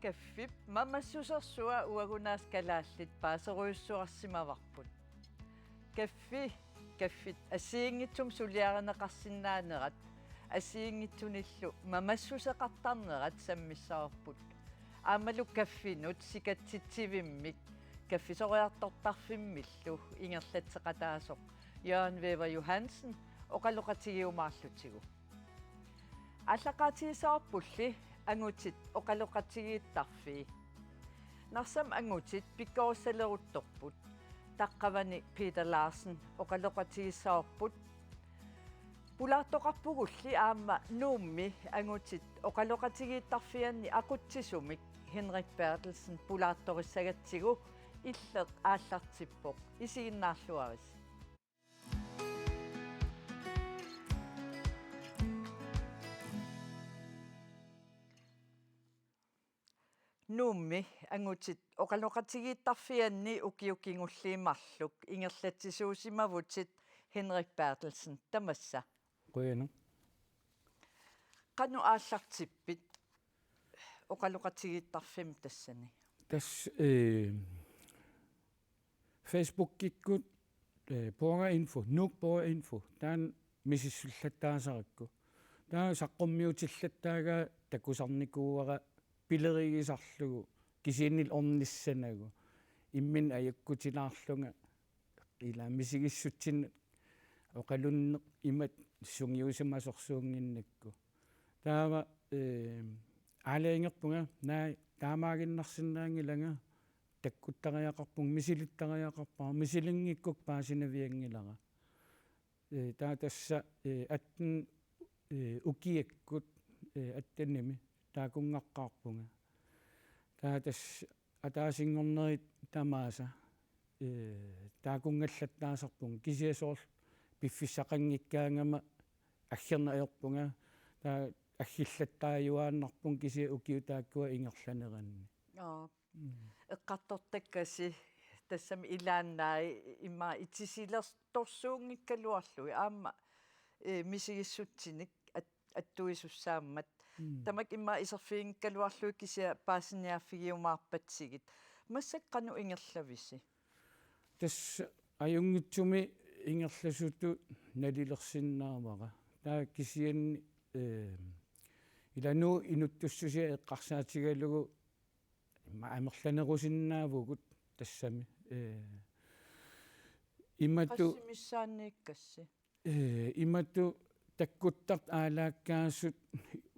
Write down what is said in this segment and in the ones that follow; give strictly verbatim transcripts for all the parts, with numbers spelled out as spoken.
Kaffip mamassusersua uagut aamma kalaallit paaserujussuarsimavarput. Kaffi, kaffit assigiinngitsumik suliarineqarsinnaanerat assigiinngitsunillu mamassuseqartarnerat sammissavarput. Aammalu kaffinut sikatsitsivimmik kaffisoriartortarfimmillu ingerlatseqataasoq Jørgen Wæver Johansen oqaloqatigiumaarlutigu. Aallaqqaatigissavarpulli angutit oqaloqatigiittarfii. Narsami angutit pikkorissaleruttorput. Taqqavani Peter Larsen oqaloqatigissavarput. Pulaartoqarpugulli aamma Nuummi angutit oqaloqatigiittarfianni aqutsisumik Henrik Berthelsen pulaartorissagatsigu. Illeq aallartippoq, isiginnaarluarisi. Nuummi angutit oqaloqatigiittarfianni ukiut kingulliit marluk ingerlatsisuusimavutit, Henrik Berthelsen, tamassa. Qujanaq. Qanoq aallartippit oqaloqatigiittarfimmi tassani? Tassa, eh, Facebookikkut, eh, Borgerinfo, Nuuk Borgerinfo, taanna misissullattaasarakku. Taava saqqummiutillattaagaa takusarnikuuara pilerigisarlugu kisiannili ornissanagu. Imminut ajukkutilaarlunga ila misigissutsinnut oqalunneq imatut sungiusimasorsuunnginnakku. Taava, eh, aalajangerpunga, naak taamaaginnarsinnaanngilanga, takkuttariaqarpunga, misilittariaqarpara, misilinngikkukkit paasinavianngilara. Eh, taava tassa, eh, atten, eh, ukiakkut, eh, attenimi taakkunngaqqaarpunga. Taava tassa ataasinngornerit tamaasa, eh, taakkunngallattaasarpunga, kisianni soorlu piffissaqanngikkaangama aggerneq ajorpunga, taava aggillattaajuaannarpunga kisianni ukiut taakkua ingerlaneranni. Aap. Mm. Eqqartortakkasi tassami ilaannaat immaqa itisilertorsuunngikkaluarlugit aamma, eh, misigissutsinik at-, attuisussaammat. Mm. Tamakku immaqa iserfiginngikkaluarlugit kisianni paasiniaaffigiumaarpatsigit. Massakkut qanoq ingerlavisi? Tassa ajunngitsumik ingerlasutut nalilersinnaavara. Taava kisianni, eh, ila Nuuk inuttussusia eqqarsaatigalugu immaqa amerlanerusinnaavugut tassami. Eh, imatut qassit missaanniikkassi? Eh, imatut takkuttartut aalaakkaasut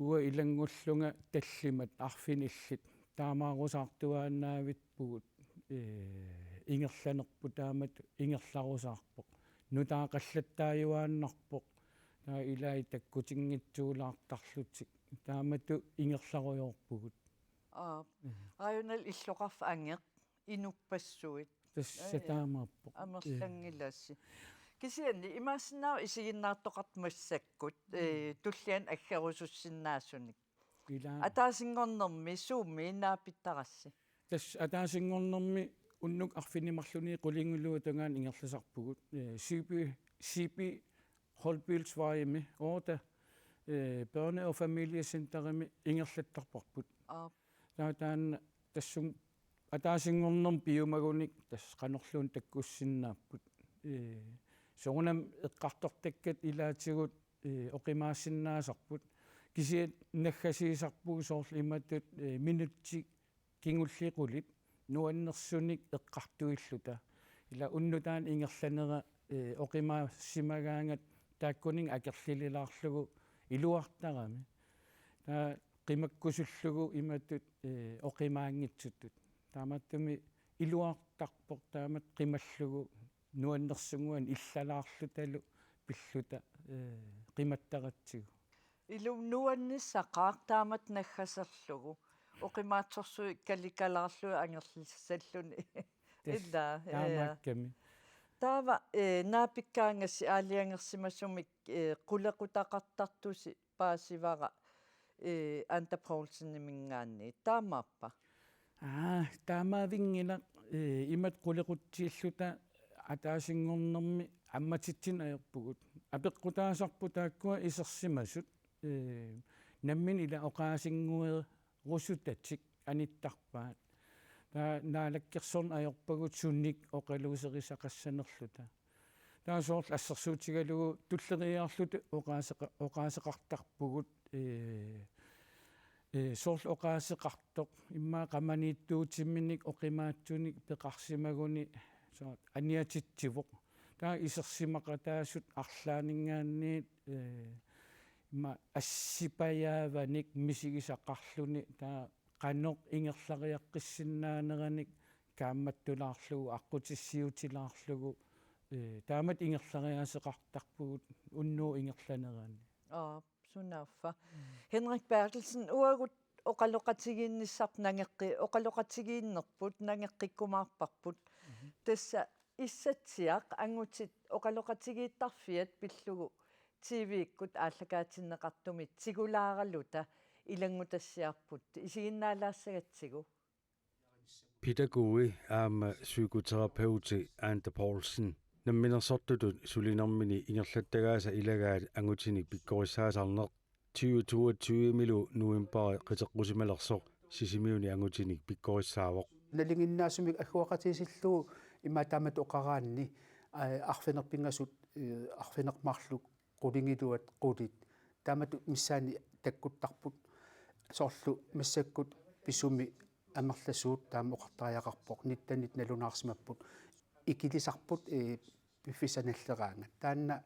uanga ilanngullunga tallimat arfinillit taamaarusaartuaannaavippugut, eh, ingerlanerput taamatut ingerlarusaarpoq. Nutaaq qallattaajuaannarpoq. Taava ilai takkutinngitsuulaartarlutik. Taamatut ingerlarujoorpugut. Aap. Mm. Aajuna illoqarfik angeq inuppassuit. Tassa. Ja, ja. Taamaappoq. Amerlanngilasi. Kisianni imaassinnaavoq isiginnaartoqartoq massakkut, mm, eh, tulliani aggerusussinnaasunik. Ila. Ataasinngornermi Zoomimi naapittarassi? Tassa ataasinngornermi unnuk arfineq-marlunut qulingiluatungaanut ingerlasarpugut. Eh, C P, C P Holbølsvejimi otte, eh, børne- og familiecenterimi ingerlattarparput. Aap. Taava taanna tassunga ataasinngornermi piumagunik tassa qanorluunniit takkussinnaapput. Eh, soorunami eqqartortakkat ilaatigut, eh, oqimaassinnaasarput. Kisianni naggasiisarpugut soorlu imatut, eh, minutsit kingulliit qulit nuannersunik eqqartuilluta. Ila unnuk taanna ingerlanera, eh, oqimaassimagaangat taakkuninnga akerlililaarlugu iluartarami. Taava qimakkusullugu imatut, eh, oqimaanngitsutut. Taamaattumik iluartarpoq taamatut qimallugu nuannersunnguanik illalaarlutalu pilluta, eh, qimattaratsigu. Ilumut nuannissaqaaq taamatut naggaserlugu. Oqimaatsorsuit kalikalaarlugit angerlissalluni. Tassa. Ila, ja, ja. Taamaakkami. Taava, eh, naapikkaangassi aalajangersimasumik, eh, qulequtaqartartusi paasivara, eh, Anda Poulseniminngaanniit. Taamaappa? Aa, taamaavinngilaq, eh, imatut qulequtsiilluta ataasinngornermi ammatitsineq ajorpugut. Apeqqutaasarput taakkua isersimasut, eh, nammineq ila oqaasinnguerusutatik anittarpaat. Taava naalakkersorneq ajorpagut sunik oqaluuserisaqassanerluta. Taava soorlu assersuutigalugu tulleriiaarluta oqaaseqa-, oqaaseqartarpugut, ee, ee, soorlu oqaaseqartoq immaqa qamaniittuutiminik oqimaatsunik peqarsimaguni soorlu aniatitsivoq. Taava isersimaqataasut arlaanninngaanniit, ee, immaqa assipajaavanik misigisaqarluni taava qanoq ingerlariaqqissinnaanerannik kaammattulaarlugu, aqqutissiuutilaarlugu, ee, taamatut ingerlariaaseqartarpugut unnuup ingerlanerani. Aap, sunaaffa. Mm. Henrik Berthelsen, uagut oqaloqatigiinnissarput nangeqqi-, oqaloqatigiinnerput nangeqqikkumaarparput. Mhm. Tassa Issatsiaq angutit oqaloqatigiittarfiat pillugu T V-kkut aallakaatinneqartumik tigulaaraluta ilanngutassiarput, isiginnaalaassagatsigu. Pædagog aamma psykoterapeuti Anda Poulsen namminersortutut sulinermini ingerlattagaasa ilagaat angutinik pikkorissaasarneq tyve toogtyve-milu novembari qiteqqusimalersoq Sisimiuni angutinik pikkorissaavoq. Nalinginnaasumik agguaqatigiissillugu ima taamatut oqaraanni, aa, arfineq-pingasut, ee, arfineq-marluk, qulingiluat, qulit. Taamatut missaanni takkuttarput. Soorlu massakkut pisumi amerlasuut taama oqartariaqarpoq. Nittenit nalunaarsimapput. Ikilisarput, ee, piffissaq nalleraangat. Taanna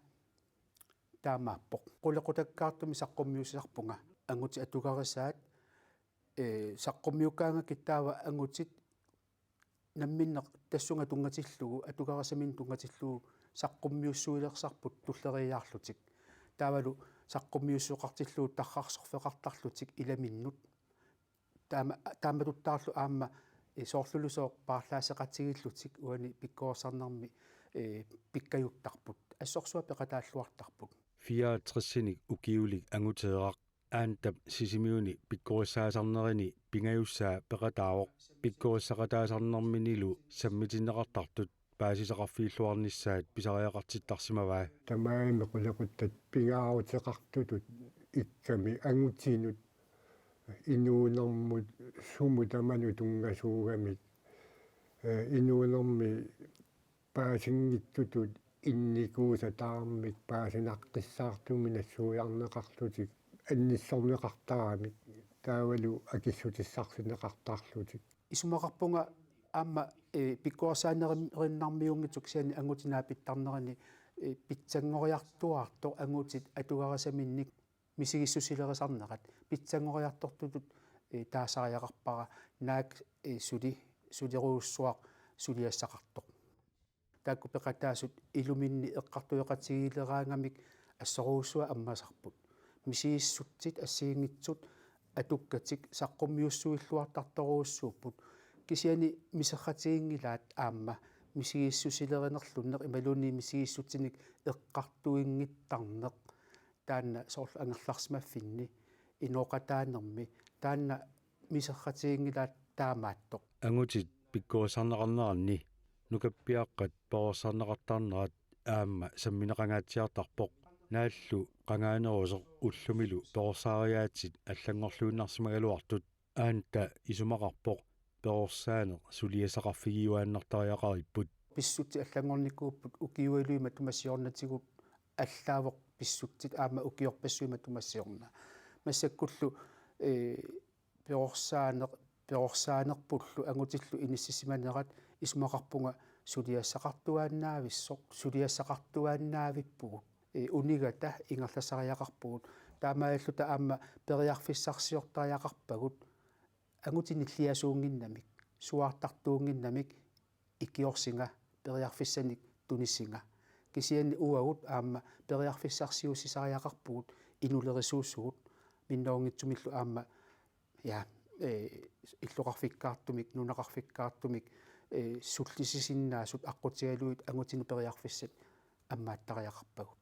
taamaappoq. Qulequtakkaartumik saqqummiussisarpunga. Angutit atugarisaat, ee, saqqummiukkaangakkit taava angutit namminneq tassunga tunngatillugu, atugarisaminnik tunngatillugu saqqummiussuilersarput tulleriiaarlutik. Taavalu saqqummiussuseqartillugu tarrarsorfeqartarlutik ilaminnut. Taama, taamatuttaarlu aamma, ee, soorlulusooq paarlaasseqatigiillutik uani pikkorissarnermi, ee, pikkajuttarput. Assorsuaq peqataalluartarput. Fireogtres-inik ukiulik anguteeraq Andap Sisimiuni pikkorissaasarnerini pingajussaa peqataavoq. Pikkorissaqataasarnerminilu sammitinneqartartut paasisaqarfigilluarnissaat pisariaqartittarsimavaa. Tamarmik qulequttat pingaaruteqartutut ikkami angutinut inuunermut sumut tamanut tunngasuugamik, ee, inuunermi paasinngitsutut innikuusataarmik paasinaqqissaartumik nassuiarneqarlutik annissorneqartaramik taavalu akissutissarsineqartarlutik. Isumaqarpunga aamma, ee, pikkorissaanerunnaarmiunngitsoq kisianni angutit naapittarnerini, ee, pitsanngoriartuaartoq angutit atugarisaminnik misigissusilerisarnerat pitsanngoriartortutut, ee, taasariaqarpara naak, ee, suli-, sulerujussuaq suliassaqartoq. Taakku peqataasut iluminni eqqartueqatigiileraangamik assorujussuaq ammasarput. Misigissutsit assigiinngitsut atukkatik saqqummiussuilluartartorujussuupput. Kisianni miserratiginngilaat aamma misigissusilerinerlunneq imaluunniit misigissutsinik eqqartuinngittarneq. Taanna soorlu angerlarsimaffinni, inooqataanermi, taanna miserratiginngilaat taamaattoq. Angutit pikkorissarneqarneranni nukappiaqqat perorsarneqartarnerat aamma sammineqangaatsiartarpoq. Naallu qangaanerusoq ullumilu perorsaariaatsit allanngorluinnarsimagaluartut Anda isumaqarpoq perorsaaneq suliassaqarfigiuaannartariaqaripput. Pissutsit allanngornikuupput ukiualuit matuma siornatigut allaavoq pissutsit aamma ukiorpassuit matuma siorna. Massakkullu, ee, perorsaaneq-, perorsaanerpullu angutillu inissisimanerat isumaqarpunga suliassaqartuaannaavissoq, suliassaqartuaannaavippugut. Ee, unigata ingerlasariaqarpugut. Taamaalilluta aamma periarfissarsiortariaqarpagut. Angutit nilliasuunnginnamik, suaartartuunnginnamik ikiorsinga periarfissanik tunisinga. Kisianni uagut aamma periarfissarsiuussisariaqarpugut inulerisuusugut minnerunngitsumillu aamma, ja, ee, illoqarfikkaartumik, nunaqarfikkaartumik, ee, sullisisinnaasut aqqutigalugit angutinik periarfissat ammaattariaqarpagut.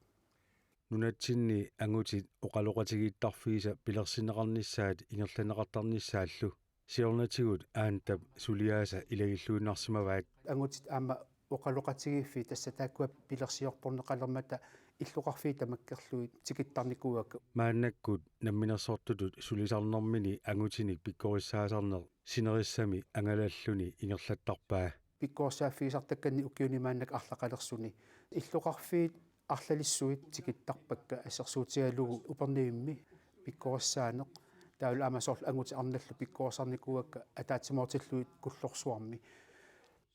Nunatsinni angutit oqaloqatigiittarfiisa pilersinneqarnissaat ingerlanneqartarnissaallu siornatigut Andap suliaasa ilagilluinnarsimavaat. Angutit aamma oqaloqatigiiffiit tassa taakkua pilersiortorneqalermata illoqarfiit tamakkerlugit tikittarnikuuakka. Maannakkut namminersortutut sulisarnermini angutinik pikkorissaasarneq sinerissami angalalluni ingerlattarpaa. Pikkorissaaffigisartakkanni ukiuni maannakkut arlaqalersuni illoqarfiit arlalissuit tikittarpakka assersuutigalugu Upernavimmi pikkorissaaneq, taavalu aamma soorlu angutit arnallu pikkorissarnikuuakka ataatsimoortillugit Kullorsuarmi.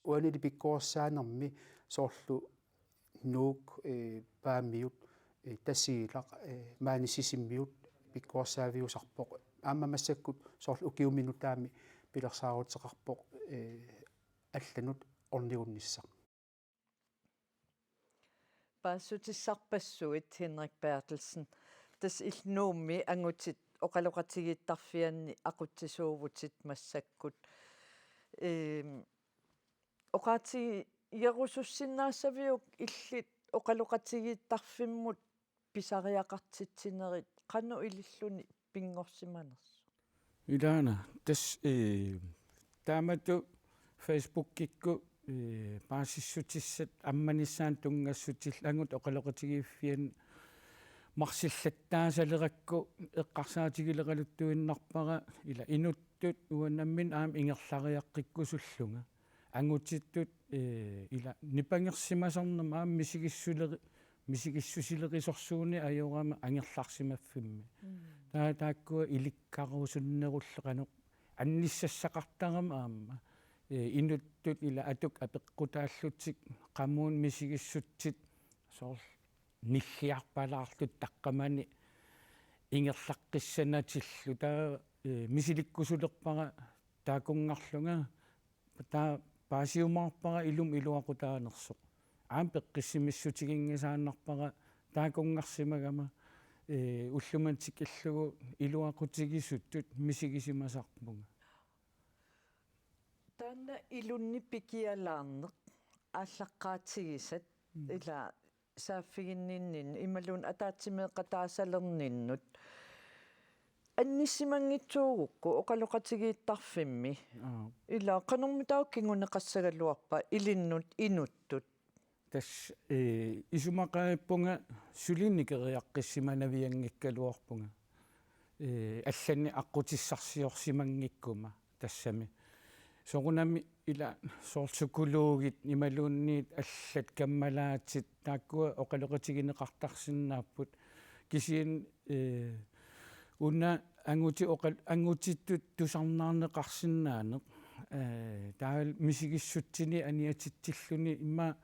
Uanili pikkorissaanermi soorlu Nuuk, eh, Paamiut, eh, Tasiilaq, eh, maani Sisimiut pikkorissaaviusarpoq. Aamma massakkut soorlu ukiumi nutaami pilersaaruteqarpoq, eh, allanut ornigunnissaq. Paasissutissarpassuit Henrik Berthelsen. Tassa illit Nuummi angutit oqaloqatigiittarfianni aqutsisuuvutit massakkut. Ehm, oqaatigerusussinnaassaviuk illit oqaloqatigiittarfimmut pisariaqartitsinerit qanoq ililluni pinngorsimanersoq? Ilaana, tassa, eh, taamatut Facebookikkut, eh, paasissutissat ammanissaannut tunngassutillu angutit oqaloqatigiiffianni marsillattaasalerakku eqqarsaatigileqaluttuinnarpara ila inuttut uanga nammineq aamma ingerlariaqqikkusullunga. Angutittut, eh, ila nipangersimasarnermut aamma misigissuleri-, misigissusilerisorsuuneq ajorama angerlarsimaffimmi. Mm. Taava taakkua ilikkarusunnerullu qanoq annissassaqartarama aamma, eh, inuttut ila atuk apeqqutaallutik qamuuna misigissutsit soorlu nilliarpalaartut taqqamani ingerlaqqissanatillu. Taava, eh, misilikkusulerpara taakkunngarlunga, taava paasiumaarpara ilumut iluaqutaanersoq. Aamma peqqissimissutiginngisaannarpara taakkunngarsimagama, eh, ullumimut tikillugu iluaqutigisuttut misigisimasarpunga. Taanna ilunni pikialaarneq aallaqqaatigisat. Mm. Ila saaffiginninninnut imaluunniit ataatsimeeqataasalerninnut annissimanngitsuugukku oqaloqatigiittarfimmi. Aap. Ila qanormitaava kinguneqassagaluarpa ilinnut inuttut? Tassa, eh, isumaqaappunga suli nikeriaqqissimanavianngikkaluarpunga. Eh, allanik aqqutissarsiorsimanngikkuma tassami. Soorunami ila soorlu psykologit imaluunniit allat kammalaatit taakkua oqaloqatigineqartarsinnaapput. Kisianni, eh, una anguti oqal-, angutittut tusarnaarneqarsinnaaneq, eh, taavalu misigissutsinik aniatitsilluni immaqa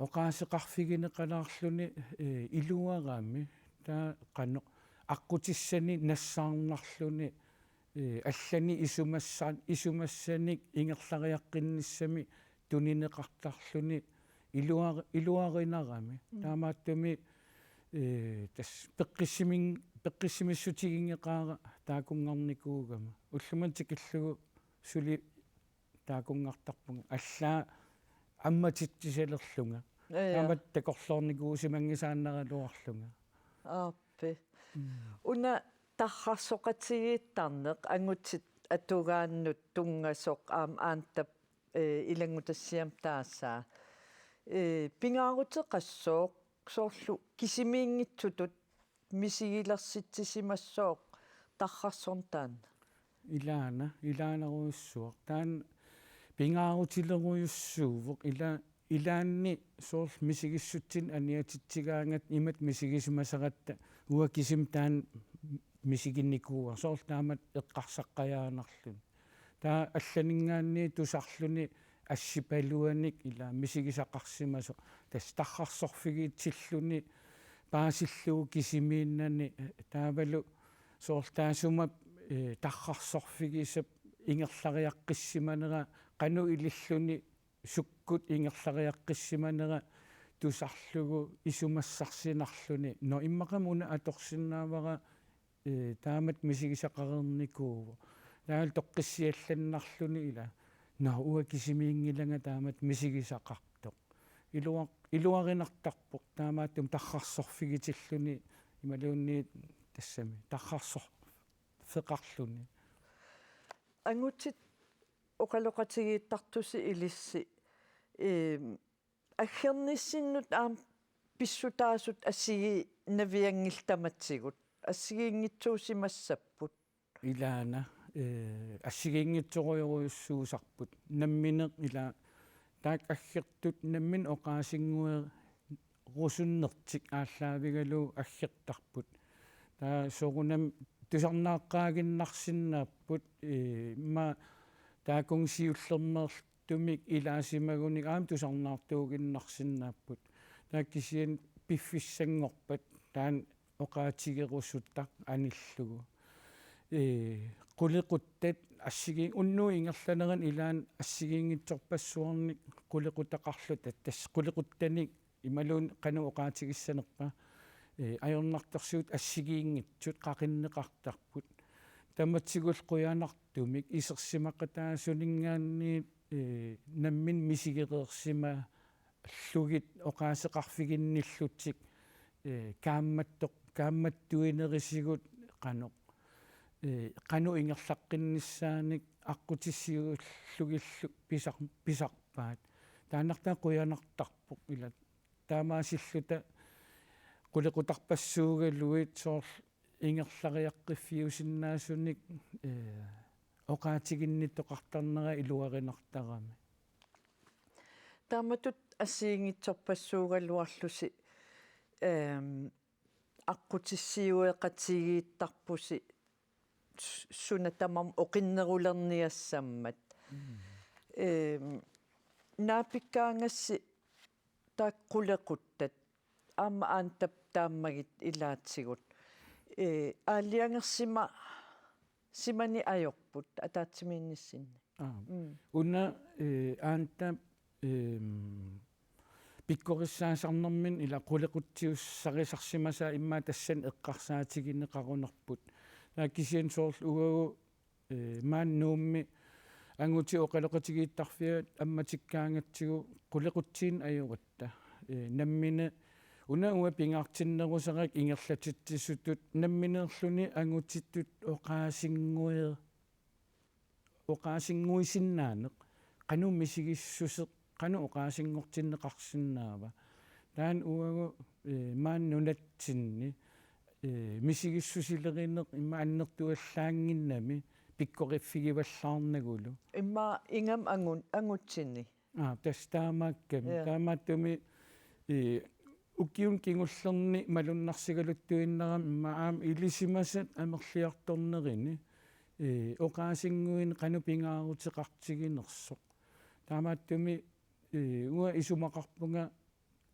oqaaseqarfigineqalaarluni, eh, iluarami, taava qanoq aqqutissanik nassaarnarluni, eh, allanik isumassa-, isumassanik ingerlariaqqinnissami tunineqartarluni iluar-, iluarinarami. Mm. Taamaattumik, eh, tassa peqqissimin-, peqqissimissutiginngeqaara taakkunngarnikuugama. Ullumimut tikillugu suli taakkunngartarpunga. Allaat ammatitsisalerlunga. Ja, ja. Taamatut takorloornikuusimanngisaannaraluarlunga. Aappi. Mm. Una tarrarsoqatigiittarneq angutit atugaannut tunngasoq aamma Aantap, eh, ilanngutassiami taasaa. Eh, pingaaruteqassooq soorlu kisimiinngitsutut misigilersitsisimassooq tarrarsorneq taanna? Ilaana, ilaanarujussuaq. Taanna pingaarutilerujussuuvoq ila-, ilaanni soorlu misigissutsinik aniatitsigaangatta imatut misigisimasaratta uanga kisimi taanna misiginikuuara. Soorlu taamatut eqqarsaqqajaanarluni. Taava allaninngaanniit tusarluni assipaluanik ila misigisaqarsimasoq. Tassa tarrarsorfigitilluni paasillugu kisimiinnani, taavalu soorlu taassuma, eh, tarrarsorfigisap ingerlariaqqissimanera qanoq ililluni sukkut ingerlariaqqissimanera tusarlugu isumassarsinarluni. Nå, immaqami una atorsinnaavara, eh, taamatut misigisaqareernikuuvoq. Taavalu toqqissiallannarluni ila. Nå, uanga kisimiinngilanga taamatut misigisaqartoq. Iluar-, iluarinartarpoq taamaattumik tarrarsorfigitilluni imaluunniit tassami tarrarsorfeqarluni. Angutit oqaloqatigiittartusi ilissi, eem, aggernissinnut aamma pissutaasut assigiinnavianngillat tamatigut, assigiinngitsuusimassapput. Ilaana, eh, assigiinngitsorujorujussuusarput. Nammineq ila taakku aggertut nammineq oqaasinnguerusunnertik aallaavigalugu aggertarput. Taava soorunami tusarnaaqqaaginnarsinnaapput, eh, immaqa taakkununnga siullermeertumik ilaasimagunik aamma tusarnaartuuginnarsinnaapput. Taava kisianni piffissanngorpat taanna oqaatigerusutaq anillugu. Ee, qulequttat assigiin-, unnuup ingerlanerani ilaanni assigiinngitsorpassuarnik qulequtaqarluta, tassa qulequttanik imaluunniit qanoq oqaatigissanerpa, ee, ajornartorsiut assigiinngitsut qaqinneqartarput. Tamatigullu qujanartumik isersimaqataasuninngaanniit, ee, nammineq misigereersima- -llugit oqaaseqarfiginnillutik, eh, kaammattoq-, kaammattuinerisigut qanoq, eh, qanoq ingerlaqqinnissaanik aqqutissiuullugillu pisar-, pisarpaat. Taannartaa qujanartarpoq ila taamaasilluta qulequtarpassuugaluit soorlu ingerlariaqqiffiusinnaasunik, eh, oqaatiginnittoqartarnera iluarinartarami. Taamatut assigiinngitsorpassuugaluarlusi, ehm, aqqutissiueqatigiittarpusi s-, suna tamarmi oqinnerulerniassammat. Mm. Ehm, naapikkaangassi taakku qulequttat aamma Aantap taammagit ilaatigut, ee, aalajangersimasimani ajorput ataatsimiinnissinni. Aap. Mm. Una, ee, Aantap, eem, pikkorissaasarnermini ila qulequtsiussarisarsimasaa immaqa tassani eqqarsaatigineqarunerput. Taava kisianni soorlu uagut ee, maani Nuummi angutit oqaloqatigiittarfiat ammatikkaangatsigu qulequtsiinnaq ajoratta. Ee, nammineq una uanga pingaartinnerusarakku ingerlatitsisutut nammineerluni angutitut oqaasinnguer-, oqaasinnguisinnaaneq, qanoq misigissuseq, qanoq oqaasinngortinneqarsinnaava. Taanna uagut, ee, maani nunatsinni, ee, misigissusilerineq immaqa annertuallaannginnami pikkoriffigivallaarnagulu. Immaqa ingammik angu-, angutini. Aa, tassa taamaakkami. Ja. Taamaattumik, ee, ukiuni kingullerni malunnarsigaluttuinnarami immaqa aamma ilisimasat amerliartornerini, ee, oqaasinnguineq qanoq pingaaruteqartiginersoq. Taamaattumik, ee, uanga isumaqarpunga,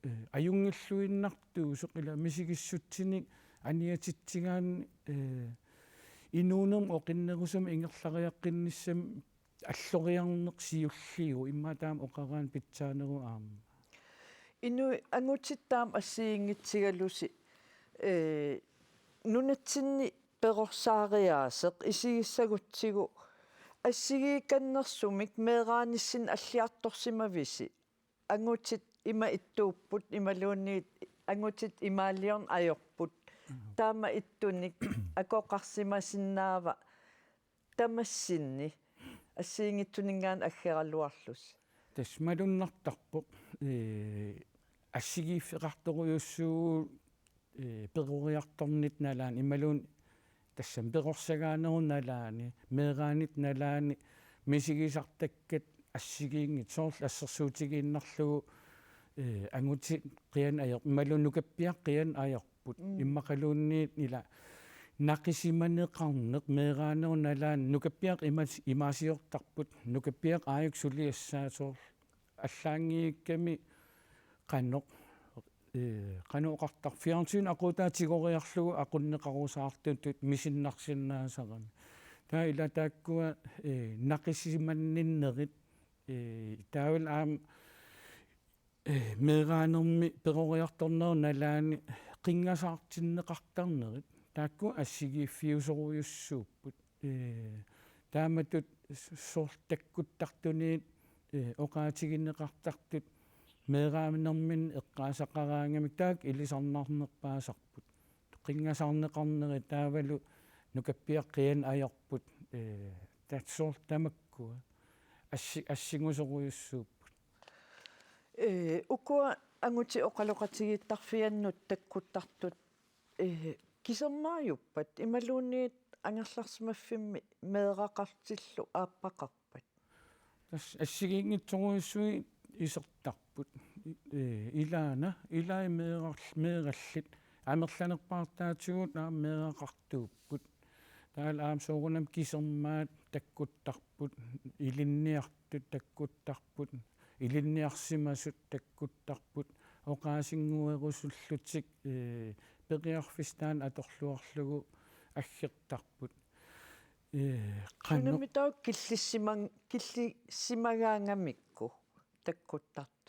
ee, ajunngilluinnartuusoq ila misigissutsinik aniatitsigaanni, ee, inuunermi oqinnerusumik ingerlariaqqinnissamik alloriarneq siulliuvoq immaqa taama oqaraanni pitsaaneruvoq aamma. Inuit angutit taama assigiinngitsigalusi, ee, nunatsinni perorsaariaaseq isigissagutsigu assigiikannersumik meeraanissinni alliartorsimavisi? Angutit ima ittuupput imaluunniit angutit imaaliorneq ajorput. Mm. Taama ittunik akoqarsimasinnaava tamassinni assigiinngitsuninngaanniit aggeraluarlusi? Tassa malunnartarpoq, ee, assigiiffeqartorujussuuvoq, ee, peroriartornitta nalaani imaluunniit tassami perorsagaanerup nalaani, meeraanitta nalaani misigisartakkat assigiinngitsut soorlu assersuutigiinnarlugu, ee, angutit qianni ajor-, imaluunniit nukappiaqqat qianni ajorput. Mm. Immaqaluunniit ila naqisimaneqarneq meeraanerup nalaani nukappiaqqat imaas-, imaasiortarput, nukappiaqqat aajuku suliassaat soorlu allaanngikkami qanoq, ee, qanoq oqartarpa, fjernsyni aquutaa tigoriarlugu aqunneqarusaartutut misinnarsinnaasarami. Taava ila taakkua, ee, naqisimanninnerit, ee, taavalu aamma, ee, meeraanermi peroriartornerup nalaani qinngasaartinneqartarnerit, taakku assigiiffiusorujussuupput. Ee, taamatut s-, soorlu takkuttartuniit, ee, oqaatigineqartartut meeraanerminni eqqaasaqaraangamik taakku ilisarnarnerpaasarput. Qinngasaarneqarnerit taavalu nukappiaqqat qianni ajorput, ee, tassa soorlu tamakkua assi-, assingusorujussuupput. Ee, ukua angutit oqaloqatigiittarfiannut takkuttartut, ee, kisermaajuppat imaluunniit angerlarsimaffimmi meeraqartillu aappaqarpat? Tassa assigiinngitsorujussuit isertarput. I-, ee, ilaana, ilai meeral-, meerallit amerlanerpaartaatigut aamma meeraqartuupput. Taavalu aamma soorunami kisermaat takkuttarput, ilinniartut takkuttarput, ilinniarsimasut takkuttarput, oqaasinnguerusullutik, ee, periarfissat taanna atorluarlugu aggertarput. Ee, qanoq. Sunamitaava killissiman-, killissimagaangamikku takkuttartut?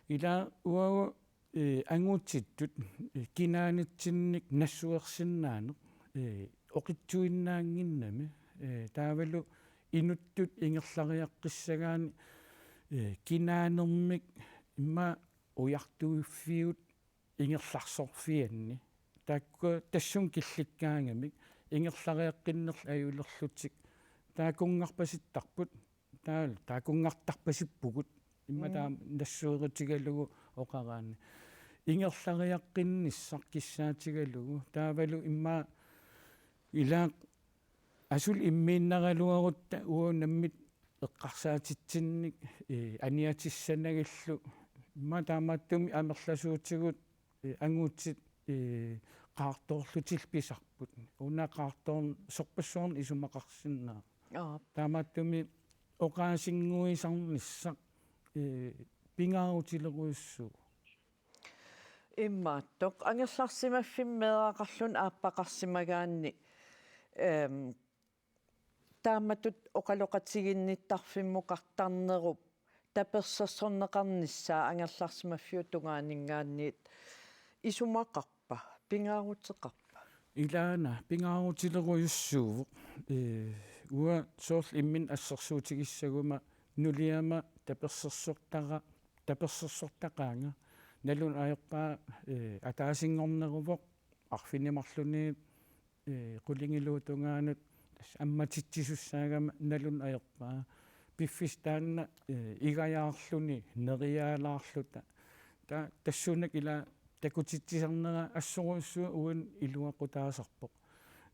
Ila uagut, ee, angutitut, ee, kinaanitsinnik nassuersinnaaneq, ee, oqitsuinnaannginnami, ee, taavalu inuttut ingerlariaqqissagaanni, ee, kinaanermik immaqa ujartuiffiup ingerlaarsorfianni. Taakku tassunga killikkaangamik ingerlariaqqinnerlu ajulerlutik. Taakkunngarpasittarput. Taal-, taakkunngartarpasippugut. Immaqa Mm. taama nassuerutigalugu oqaraanni. Ingerlariaqqinnissaq kissaatigalugu. Taavalu immaqa ilaat asuli immiinnaraluarutta uagut nammineq eqqarsaatitsinnik, ee, aniatissanagillu. Immaqa taamaattumik amerlasuutigut, ee, angutit, ee, qaartoorlutillu pisarput. Una qaartoorn-, sorpassuarnik isumaqarsinnaavoq. Aap. Taamaattumik oqaasinnguisarnissaq, ee, pingaarutilerujussuuvoq. Imaattoq, angerlarsimaffimmi meeraqarluni aappaqarsimagaanni, ehm, taamatut oqaloqatiginnittarfimmukartarnerup tapersersorneqarnissaa angerlarsimaffiup tungaaninngaanniit isumaqarpa, pingaaruteqarpa? Ilaana, pingaarutilerujussuuvoq. Ee, uanga soorlu imminut assersuutigissaguma nuliama tapersersortara-, tapersersortaqaanga. Nalunaajuppaa, ee, ataasinngorneruvoq, arfineq-marlunut, ee, qulingiluup tungaanut tassa ammatitsisussaagama nalunaajuppaa. Piffissaq taanna, ee, igajaarluni, neriaalaarluta. Ta-, tassuunakkut ila takutitsisarnera assorujussuaq uani iluaqutaasarpoq.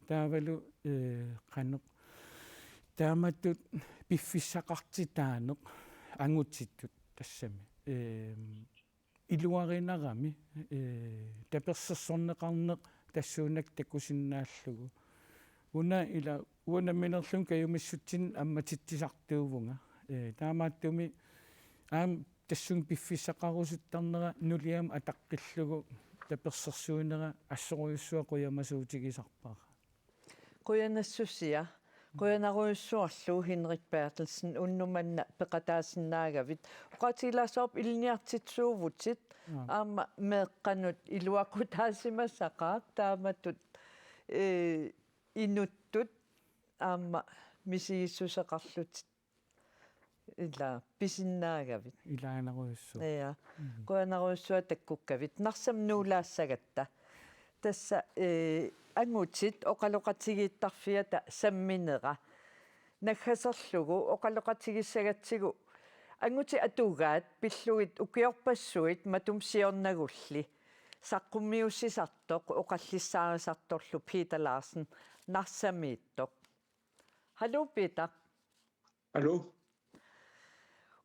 Taavalu, ee, qanoq. Taamatut piffissaqartitaaneq angutitut tassami. Eem, iluarinarami, ee, tapersersorneqarneq tassuunakkut takusinnaallugu. Una ila uanga nammineerlunga kajumissutsinni ammatitsisartuuvunga. Ee, taamaattumik aamma tassunga piffissaqarusuttarnera nuliama ataqqillugu tapersersuinera assorujussuaq qujamasuutigisarpara. Qujanassusia. Qujanarujussuarlu Henrik Berthelsen unnuk manna peqataasinnaagavit. Oqaatigilaassavara ilinniartitsisuuvutit. Aap. Aamma meeqqanut iluaqutaasimasaqaaq taamatut, ee, inuttut aamma misigissuseqarlutit. Ila pisinnaagavit. Ilaanarujussuaq. Ja. Mhm. Qujanarujussuaq takkukkavit. Narsami nuulaassagatta. Tassa, ee, angutit oqaloqatigiittarfiata samminera. Naggaserlugu oqaloqatigissagatsigu angutit atugaat pillugit ukiorpassuit matuma siornagulli saqqummiussisartoq oqallissaarisartorlu Peter Larsen Narsamiittoq. Hallo, Peter. Hallo.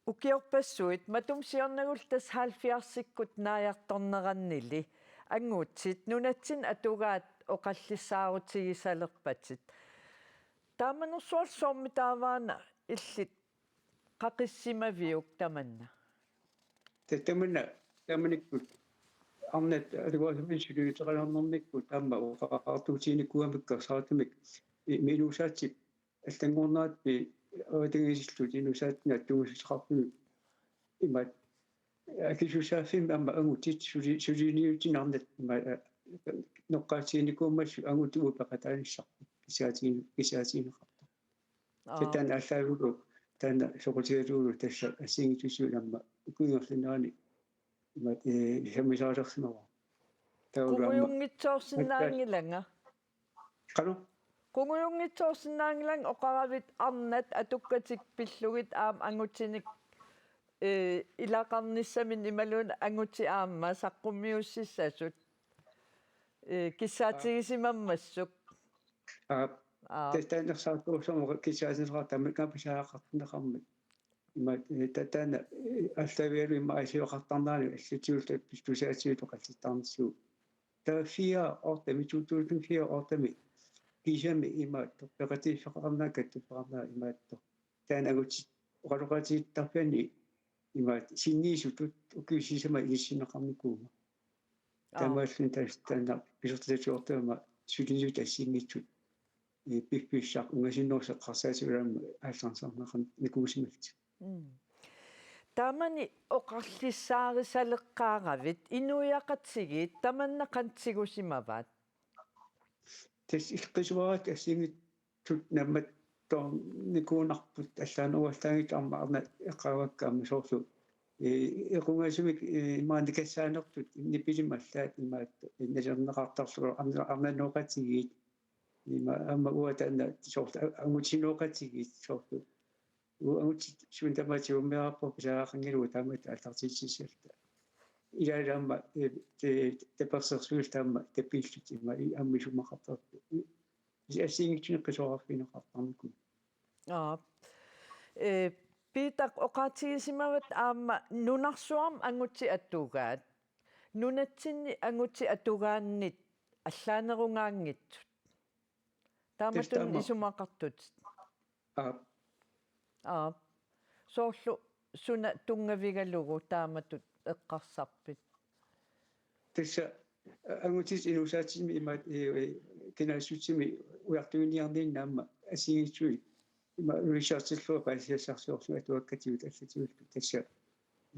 Ukiorpassuit matuma siornagulli tassa halvfjerdsikkut naajartornerannili angutit nunatsinni atugaat oqallissaarutigisalerpatit. Taamanersuarlu soormitaava una illit qaqissimaviuk tamanna? Ta-, tamanna, taamanikkut arnat atugaasumik suliuteqalernernikkut aamma oqaqartuutiginikuugamikku ersaritumik i-, inuusaatit allanngornerani avatangiisillutik inuusaatit attuumassuteqartumik imaat akisussaaffimmi aamma angutit suli-, suliniutinik arnat imaat, aa, noqqaatiginikuummassuk angutit uagut peqataanissarput kisiaatigin-, kisiaatigineqartoq. Aa. Taanna aallaavigalugu, taanna soqutigalugulu tassa assigiinngitsunik aamma ukiup ingerlanerani imaat, ee, sammisaqalersimavara. Taavalu aamma Qungujunngitsoorsinnaanngilanga. Qanoq? Qungujunngitsoorsinnaanngilanga oqaravit arnat atukkatik pillugit aamma angutinik eh, ilaqarnissaminnik imaluunniit angutit aamma saqqummiussissasut, eh, kissaatigisimammassuk. Aa, aap. Tassa taanna ersarituusarmut kissaatigineqartarmat kapisaaqartinneqarmat. Ima, eh, ta-, taanna, eh, allavigalugu ima asioqartarnerani allatigut tusaatigullu qallittaarnissuugut. Taava fire otte-mi, to tusind fire otte-mi, kiisami imaattoq, peqatigiiffeqarnera, kattuffeqarnera imaattoq. Taanna angutit, oqaloqatigiittarfianni imaattoq, sinniisutut ukiut sisamat inissinneqarnikuuvunga. Aa. Taamaalluni tassa taanna pisortatigoortagama suliniutit assigiinngitsut, eh, piffissaq ungasinnerusoq eqqarsaatigalugu aallarnisarneqarnikuusimallutik. Mm. Taamani oqarlissaarisaleqqaaravit, inuiaqatigiit tamanna qanoq tigusimavaat? Tassa illit qisuarit assigiinngitsut nammattoornikuunarput allaaneruallaanngitsut aamma arnat eqqaavakka aamma soorlu, eh, equngasumik, eh, imaanni kassaanertut nipilimmi allaat imaattoq, eh, nalilerneqartarlugu arna-, arnanooqatigiit ima aamma uanga taanna soorlu a-, angutinooqatigiit soorlu. Uagut suut tamaasa tigummiarput pisariaqanngilagut taamatut aallartitsissalluta. Ilaalu aamma, eh, te-, tapersersuilluta aamma tapiilluta ima i-, aamma isumaqartarput. Assigiinngitsunik qisoqarfigineqartarnikuuvoq. Aap. Eh, Piitaq, oqaatigisimavatit aamma nunarsuarmi angutit atugaat. Nunatsinni angutit atugaannit allaanerugaanngitsut. Taamatut tassa taama. Isumaqartutit. Aap. Aap. Soorlu suna tunngavigalugu taamatut eqqarsarpit? Tassa, a-, angutit inuusaatimi imaat, eh, eh, kinaassutsimi ujartuiniarninni aamma assigiinngitsunik ima researchillugu paasisassarsiorlunga atuakkatigut allatigullu tassa.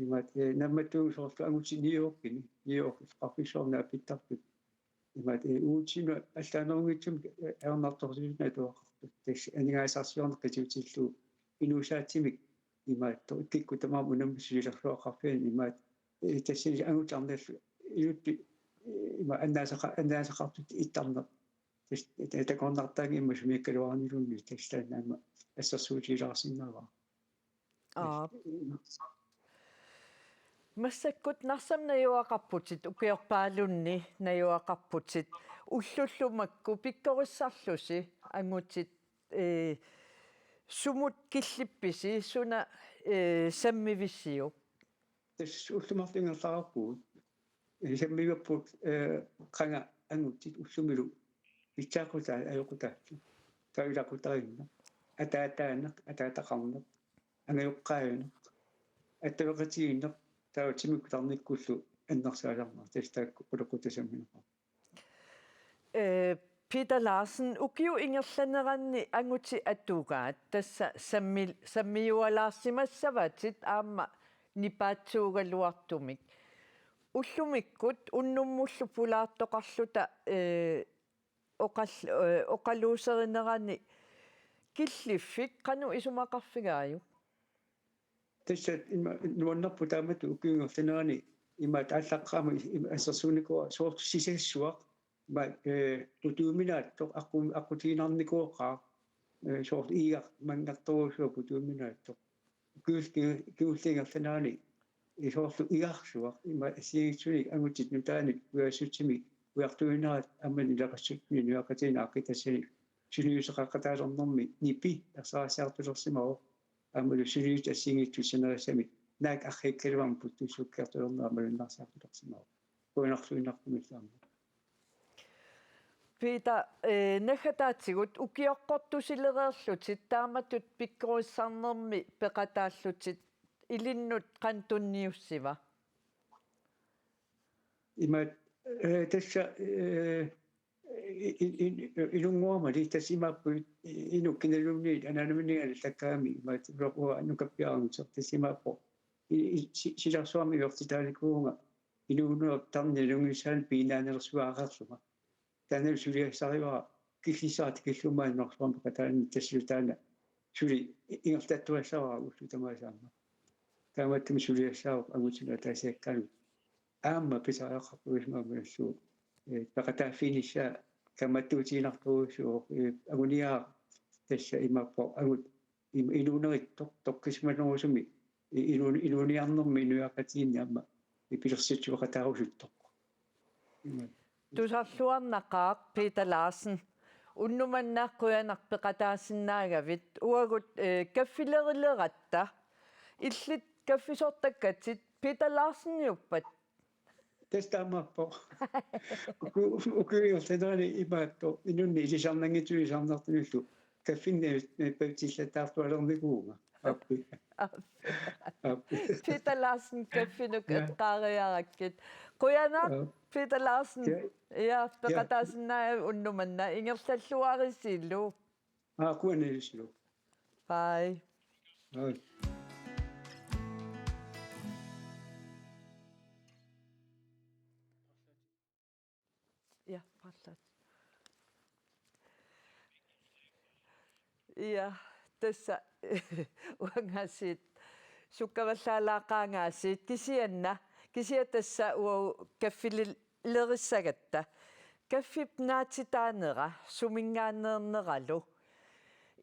Imaat, eh, nammattuut soorlu angutit New Yorkimi, New York qaffissuarni appittartut. Imaat, eh, uatsinnut allaanerunngitsumik, eh, ajornartorsiutinut atuaqartut. Tassa aningaasarsiorneq qitiutillugu inuusaatimik imaattoq kikkut tamaasa unammisut siulersuaqarfianni imaat, eh, tassani angutit arnallu inuttut, eh, ima annaasaqa-, annaasaqartut ittarneq. Tassa, eh, takornartaanngimmat sumiikkaluarniluunniit tassa taanna aamma assersuutigilaarsinnaavara. Aap. Massakkut Narsami najugaqarputit, ukiorpaalunni najugaqarputit, ullullu makku pikkorissarlusi angutit, eh, sumut killippisi, suna, eh, sammivisiuk? Tassa ullut marluk ingerlareerpugut. Eh, sammivarput, eh, qanga angutit ullumilu pitsaaqutaat ajoqutaalluni. Taava ilaqutariinneq, ataataaneq, ataataqarneq, angajoqqaajuneq, attaveqatigiinneq, taava timikkut tarnikkullu annersaasarneq, tassa taakku qulequttat sammineqarput. Eh, Peter Larsen, ukiup ingerlanerani angutit atugaat, tassa sammi-, sammiualaarsimassavatit aamma nipaatsuugaluartumik. Ullumikkut unnummullu pulaartoqarluta, eh, oqal-, eh, oqaluuserinerani killiffik qanoq isumaqarfigaajuk? Tassa ima nuannerpoq taamatut ukiup ingerlanerani imaat aallaqqaammut ima assersuunikuuara soorlu sisassuaq ima, eh, putuuminaatsoq aqqu-, aqqutiginarnikuuvoq, eh, soorlu igaq manngertorujussuaq putuuminaatsoq. Ukiul-, ukiup ingerlanerani, eh, soorlu igarsuaq ima assigiinngitsunik angutit nutaanik ujaassutsimi ujartuinerat aamma nunaqassutsinni nunaqqatigiinni aaqqitassani sungiuseqaqataalernermi nipi ersarissiartulersimavoq. Aammalu sungiutit assigiinngitsut sinerissami naak arriikkaluarmat puttussukkiartulernerat malunnarsiartulersimavoq. Qujanarsuinnartumillu aamma. Peter, eh, naggataatigut ukioqqortusilereerlutit taamatut pikkorissarnermi peqataallutit ilinnut qanoq tunniussiva? Imaat, eh, tassa, eh, i-, i-, i-, inunnguamali tassa imaappoq inuk kinaluunniit anaanaminniit allakkagami imaat uloqua nukappiaranngusoq tassa imaappoq. I-, i-, si-, silarsuarmi ujartitaanikuuvunga inuunerup tarnip nalunngisaanik piginnaannalersuaareerlunga. Taanna suliassarivara killissara tikillugu maani nunarsuarmi peqataanni tassalu taanna suli ingerlattuassavara ullut tamaasa aamma. Taamaattumik suliassaavoq angutinut ataasiakkaanut. Aamma pisariaqartuusimavoq malillugu, eh, peqataaffiginissaa kaammattuutiginartorujussuuvoq, eh, anguniagaq tassa imaappoq angut im-, inuunerittoq toqqissisimanerusumik i-, inuun-, inuuniarnermi inuiaqatigiinni aamma ipilersitsivaqataarusuttoq. Tusarluarnaqaaq Peter Larsen. Unnuk manna qujanaq peqataasinnaagavit. Uagut, eh, kaffilerileratta. Illit kaffisortakkatit Peter Larseniuppat? Tassa taamaappoq. Uku-, uku-, ukiup ingerlanerani imaattoq inunnik ilisarnanngitsunut ilisarnartunullu kaffinni pavitsillattaartualernikuuvunga. Aappi. Aappi. Peter Larsen, kaffinut Ja. eqqaariarakkit. Qujanaq, Ja. Peter Larsen. Ja. Ja, Ja. peqataasinnaagavit unnuk manna, ingerlalluarisilu. Aa, qujanarlu. Bye. Bye. Ja, paarlaat. Ja, tassa uangaasiit sukkavallaalaaqaangaasiit kisianni, kisianni tassa uagut kaffili-, lerissagatta. Kaffip naatitaanera suminngaanneerneralu.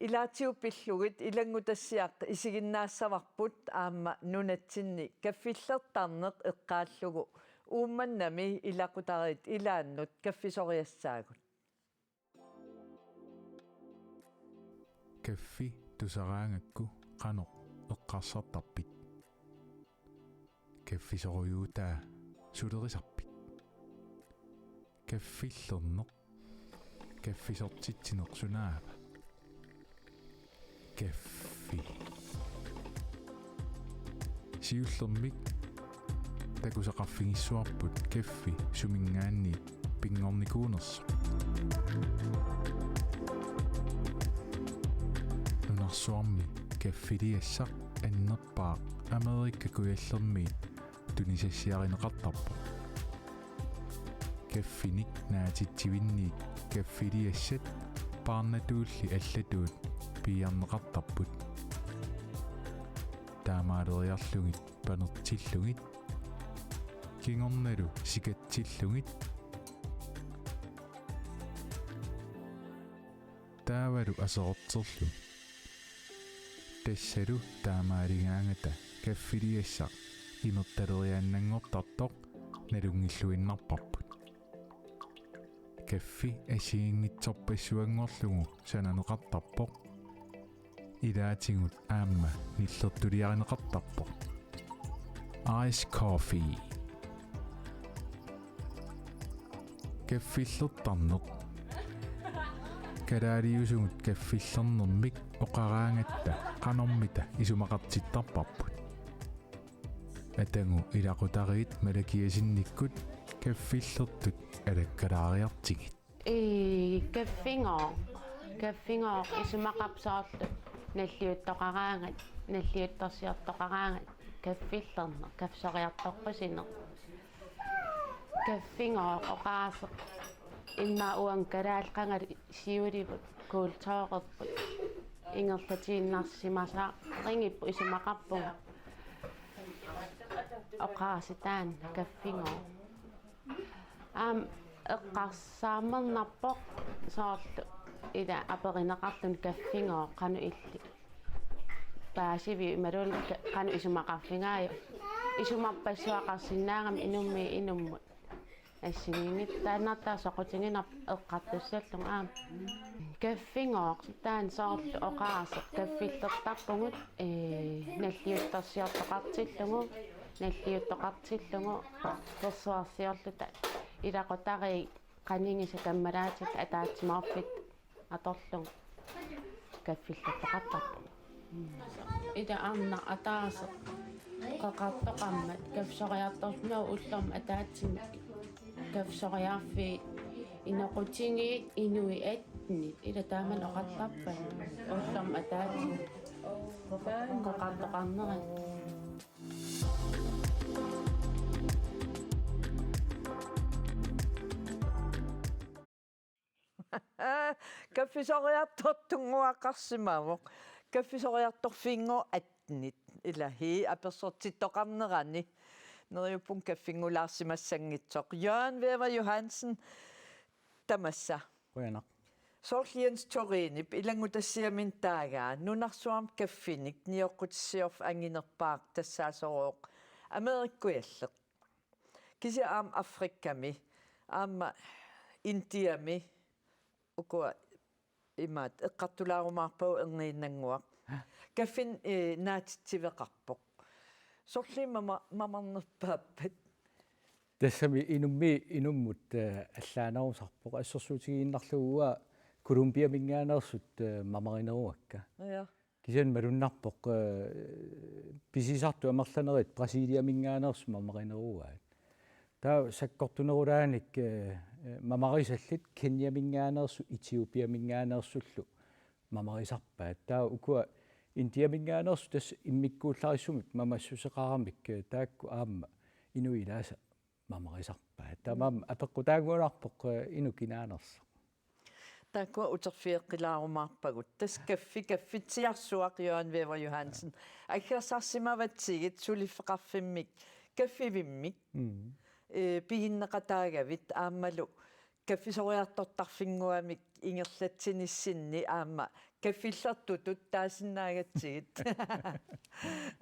Ilaatigut pillugit ilanngutassiaq isiginnaassavarput aamma nunatsinni kaffillertarneq eqqaallugu Uummannami ilaqutariit ilaannut kaffisoriassaagut. Kaffi tusaraangakku qanoq eqqarsartarpit? Kaffisorujuutaa sulerisarpit? Kaffillerneq, kaffisortitsineq sunaava? Kaffi. Siullermik takusaqarfigissavarput kaffi suminngaanniit pinngornikuunersoq. Nunarsuarmi kaffiliassaq annerpaaq Amerika Kujallermiit tunisassiarineqartarpoq. Kaffinik naatitsivinniit kaffiliassat paarnatuulli allatuut piiarneqartarput. Taamaaleriarlugit panertillugit, kingornalu sikatsillugit, taavalu aserorterlugit. Tassalu taamaaligaangata kaffiliassaq imertaleriaannanngortartoq nalunngilluinnarparput. Kaffi assigiinngitsorpassuanngorlugu sananeqartarpoq. Ilaatigut aamma nillertuliarineqartarpoq. Ice coffee. Kaffillertarneq. Kalaaliusugut kaffillernermik oqaraangatta qanormita isumaqartittarparput? Atagu ilaqutariit malakiasinnikkut kaffillertut alakkalaariartigit. Ii, kaffigooq. Kaffigooq isumaqarpoq soorlu nalliuttoqaraangat, nalliuttorsiortoqaraangat, kaffillerneq, kaffisoriartorpusineq. Kaffigooq oqaaseq. Immaqa uanga kalaallit qangali siulivut, kulturerput ingerlatiinnarsimasarigipput isumaqarpunga. Oqaaseq taanna kaffigooq. Aamma eqqarsaarnarpoq soorlu ila aperineqarluni kaffigooq qanoq illit paasiviuk imaluunniit ka-, qanoq isumaqarfigaajuk. Isumarpassuaqarsinnaagami inummit inummut. Assigiinngitsoq taannartaa soqutiginarpoq eqqartussallugu aamma. Kaffigooq taanna soorlu oqaaseq kaffillertarpugut, ee, nalliuttorsiortoqartillugu, nalliuttoqartillugu, persuarsiorluta ilaqutariit qanigisat kammalaatitta ataatsimoorfitta atorlugu kaffillertoqartarpugut. Ila arnaq ataaseq qeqartoqarmat kaffisoriartorlugu ullormut ataatsimut kaffisoriarfiit inoqutigiit inuit atnit ila taamani oqartarpata ullormut ataatsimut qeqartoqarnerat. Kaffisoriartortunnguaqarsimavoq. Kaffisoriartorfiinngooq atnit. Ilaa, apersortittoqarnerani. Neriuppunga kaffinnguulaarsimassanngitsoq. Jørgen Wæver Johansen, tamassa. Qujanaq. Soorlu Jens Thorinip ilanngutassiaminnik taagaa nunarsuarmi kaffinik nioqqutissiorfik anginerpaaq tassaasorooq Amerikkujalleq. Kisianni aamma Afrikami, aamma Indiami, ukua imaattoq eqqartulaarumaarpagut erniinnannguaq. Kaffinik, eh, naatitsiveqarpoq. Sorliit mama-, mamarnerpaappat? Tassami inummi-, inummut, eh, allaanerusarpoq. Assersuutigiinnarlugu uanga Colombiaminngaanneersut, eh, mamarineruakka. Ja. Kisianni malunnarpoq, eh, pisisartut amerlanerit Brasiliaminngaanneersut mamarineruaat. Taava sakkortunerulaanik, eh, eh, mamarisallit Kenyaminngaanneersut Etiopiaminngaanneersullu mamarisarpaat. Taava ukua Indiaminngaanneersut tassa immikkuullarissumik mamassuseqaramik, eh, taakku aamma inuit ilaasa mamarisarpaat. Taamaammat apeqqutaanngualarpoq, eh, inuk kinaanersoq. Taakkua uterfigeqqilaarumaarpagut. Tassa kaffi, kaffitsiarsuaq Johan Wæver Johansen. Aggersarsimavatsigit suliffeqarfimmik kaffivimmik. Mm. Eh, piginneqataagavit aammalu kaffisoriartortarfinnguamik ingerlatsinissinni aamma kaffillertutut taasinnaagatsigit.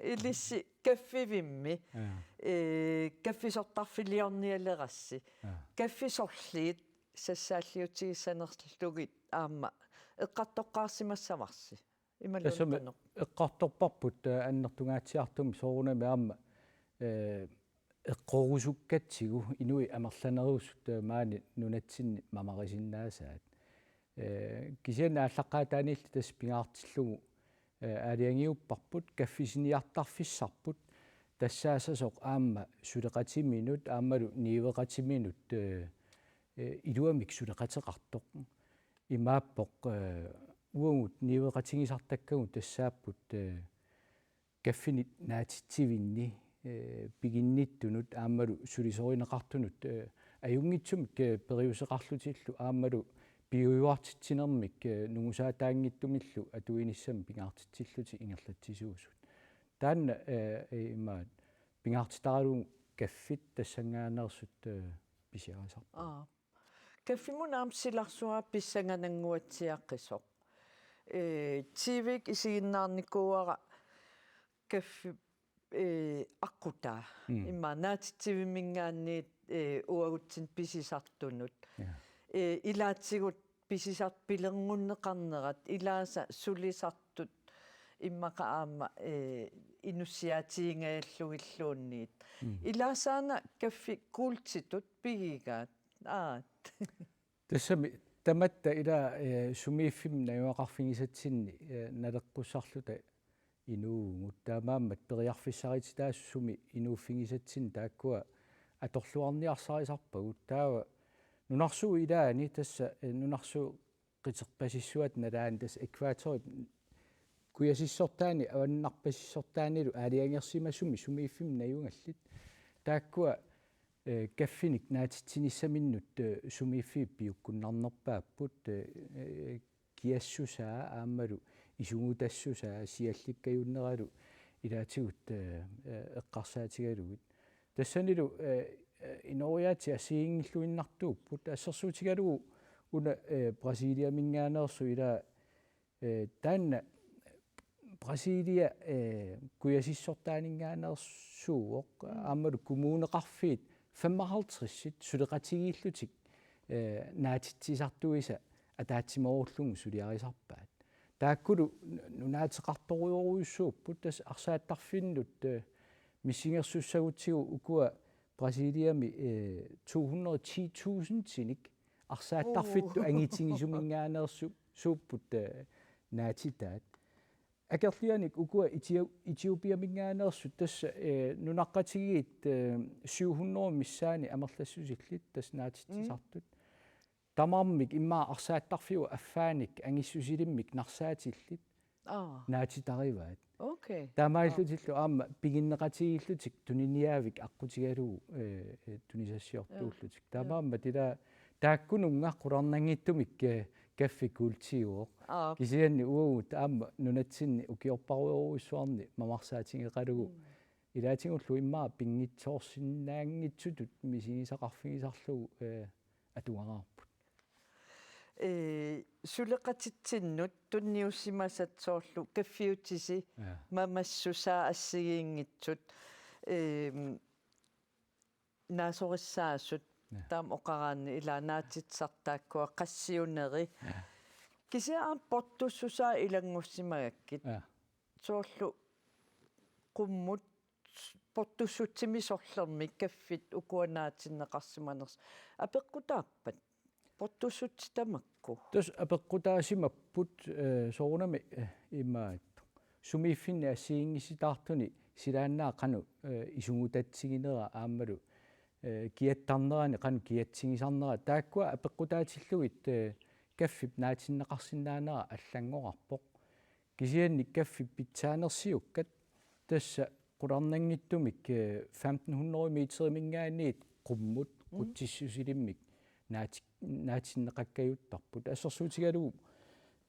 Ilissi kaffivimmi, ja, eh, kaffisortarfiliornialerassi. Ja. Kaffi sorliit sassaalliutigissanerlugit aamma eqqartoqqaarsimassavarsi. Tassami imaluunniit qanoq? Eqqartorparput, eh, annertungaatsiartumik soorunami aamma, eh, eqqorusukkatsigu inuit amerlanerusut, eh, maani nunatsinni mamarisinnaasaat. Eh, kisianni aallaqqaataaniilli tassa pingaartillugu, eh, aalajangiupparput, kaffisiniartarfissarput, tassaassasoq aamma suleqatiminut, aammalu niueqatiminut, eh, eh, iluamik suleqateqartoq. Imaappoq, eh, uagut niueqatigisartakkagut tassaapput, eh, kaffinik naatitsivinni, eh, piginnittunut aammalu sulisorineqartunut, eh, ajunngitsumik, eh, periuseqarlutillu aammalu piujuartitsinermik, eh, nungusaataanngitsumillu atuinissamik pingaartitsillutik ingerlatsisuusut. Taanna, eh, eh, imaat pingaartitaralugu kaffit tassanngaanneersut, eh, pisiarisarput. Aa. Kaffimut aamma silarsuaq pissanganannguatsiaqisoq. Eh, T V-kkut isiginnaarnikuuara kaffi, eh, aqqutaa. Mm. Immaqa naatitsivimminngaanniit, eh, uagutsinnut pisisartunut. Ja. Eh, ilaatigut pisisartut pilerngunneqarnerat, ilaasa sulisartut immaqa aamma, eh, inussiaatigingajallugilluunniit. Mm. Ilaasaana kaffi kuultitut pigigaat. Aat. Tassami tamatta ila, eh, sumiiffimmi najugaqarfigisatsinni, eh, naleqqussarluta inuuvugut. Taamaammat periarfissarititaasut sumi inuuffigisatsinni taakkua atorluarniarsarisarpagut. Taava nunarsuup ilaani tassa, eh, nunarsuup qiterpasissuata nalaani tassa ækvatorip kujasissortaani avannarpasissortaanilu aalajangersimasumi sumiiffimmi najugallit. Taakkua, eh, kaffinik naatitsinissaminnut, eh, sumiiffiit piukkunnarnerpaapput, eh, eh, kiassusaa aammalu isugutassusaa siallikkajunneralu ilaatigut, eh, eh, eqqarsaatigalugit. Tassanilu, eh, eh, inooriaatsit assigiinngilluinnartuupput assersuutigalugu una, eh, Brasiliaminngaanneersoq ila, eh, taanna Brasilia, eh, kujasissortaaninngaanneersuuvoq, mm, aammalu kommuneqarfiit femoghalvtredsit suleqatigiillutik, eh, naatitsisartuisa ataatsimoorullugu suliarisarpaat. Taakkulu nu-, nunaateqartorujorujussuupput tassa arsaattarfinnut, eh, missingersussagutsigu ukua Brasiliami, eh, to hundrede og ti tusindinik arsaattarfittut, uu, angitigisuminngaanneersu-, suupput, eh, naatitaat. Akerlianik ukua Etio-, Etiopiaminngaanneersut tassa, eh, nunaqqatigiit, eh, syv hundrede missaanni amerlassusillit tassa naatitsisartut. Mm. Tamarmik immaqa arsaattarfiup affaanik angissusilimmik narsaatillit, aa, naatitarivaat. Okay. Taamaallutillu, aa, aamma piginneqatigiillutik tuniniaavik aqqutigalugu, eh, eh, tunisassiortuullutik. Aa. Taamaammat ila taakkununnga qularnanngitsumik, eh, kaffi kuultiuvoq. Aa. Kisianni uagut aamma nunatsinni ukiorparujorujussuarni mamarsaatigeqalugu. Mm. Ilaatigullu immaqa pinngitsoorsinnaanngitsutut misigisaqarfigisarlugu, eh, atugaraarput. Ee, suleqatitsinnut tunniussimasat soorlu kaffiutisi, ja, mamassusaa assigiinngitsut, eem, naasorissaasut, ja, taama oqaraanni ilaa naatitsisartaakkua qassiuneri. Ja. Kisianni aamma portussusaa ilanngussimagakkit. Ja. Soorlu qummut portussutsimi sorlermi kaffit ukua naatinneqarsimanersut. Apeqqutaappat? Portussutsit tamakku. Tassa apeqqutaasimapput, eh, soorunami, eh, imaattoq. Sumiiffinni assigiinngissitaartuni silaannaap qanoq, eh, isugutatsiginera aammalu, eh, kiattarnerani qanoq kiatsigisarnera. Taakkua apeqqutaatillugit, eh, kaffip naatinneqarsinnaanera allanngorarpoq. Kisianni kaffip pitsaanersiukkat tassa qularnanngitsumik, eh, femten hundrede meteriminngaanniit qummut, mm, qutsissusilimmik naati-, naatinneqakkajuttarput. Assersuutigalugu,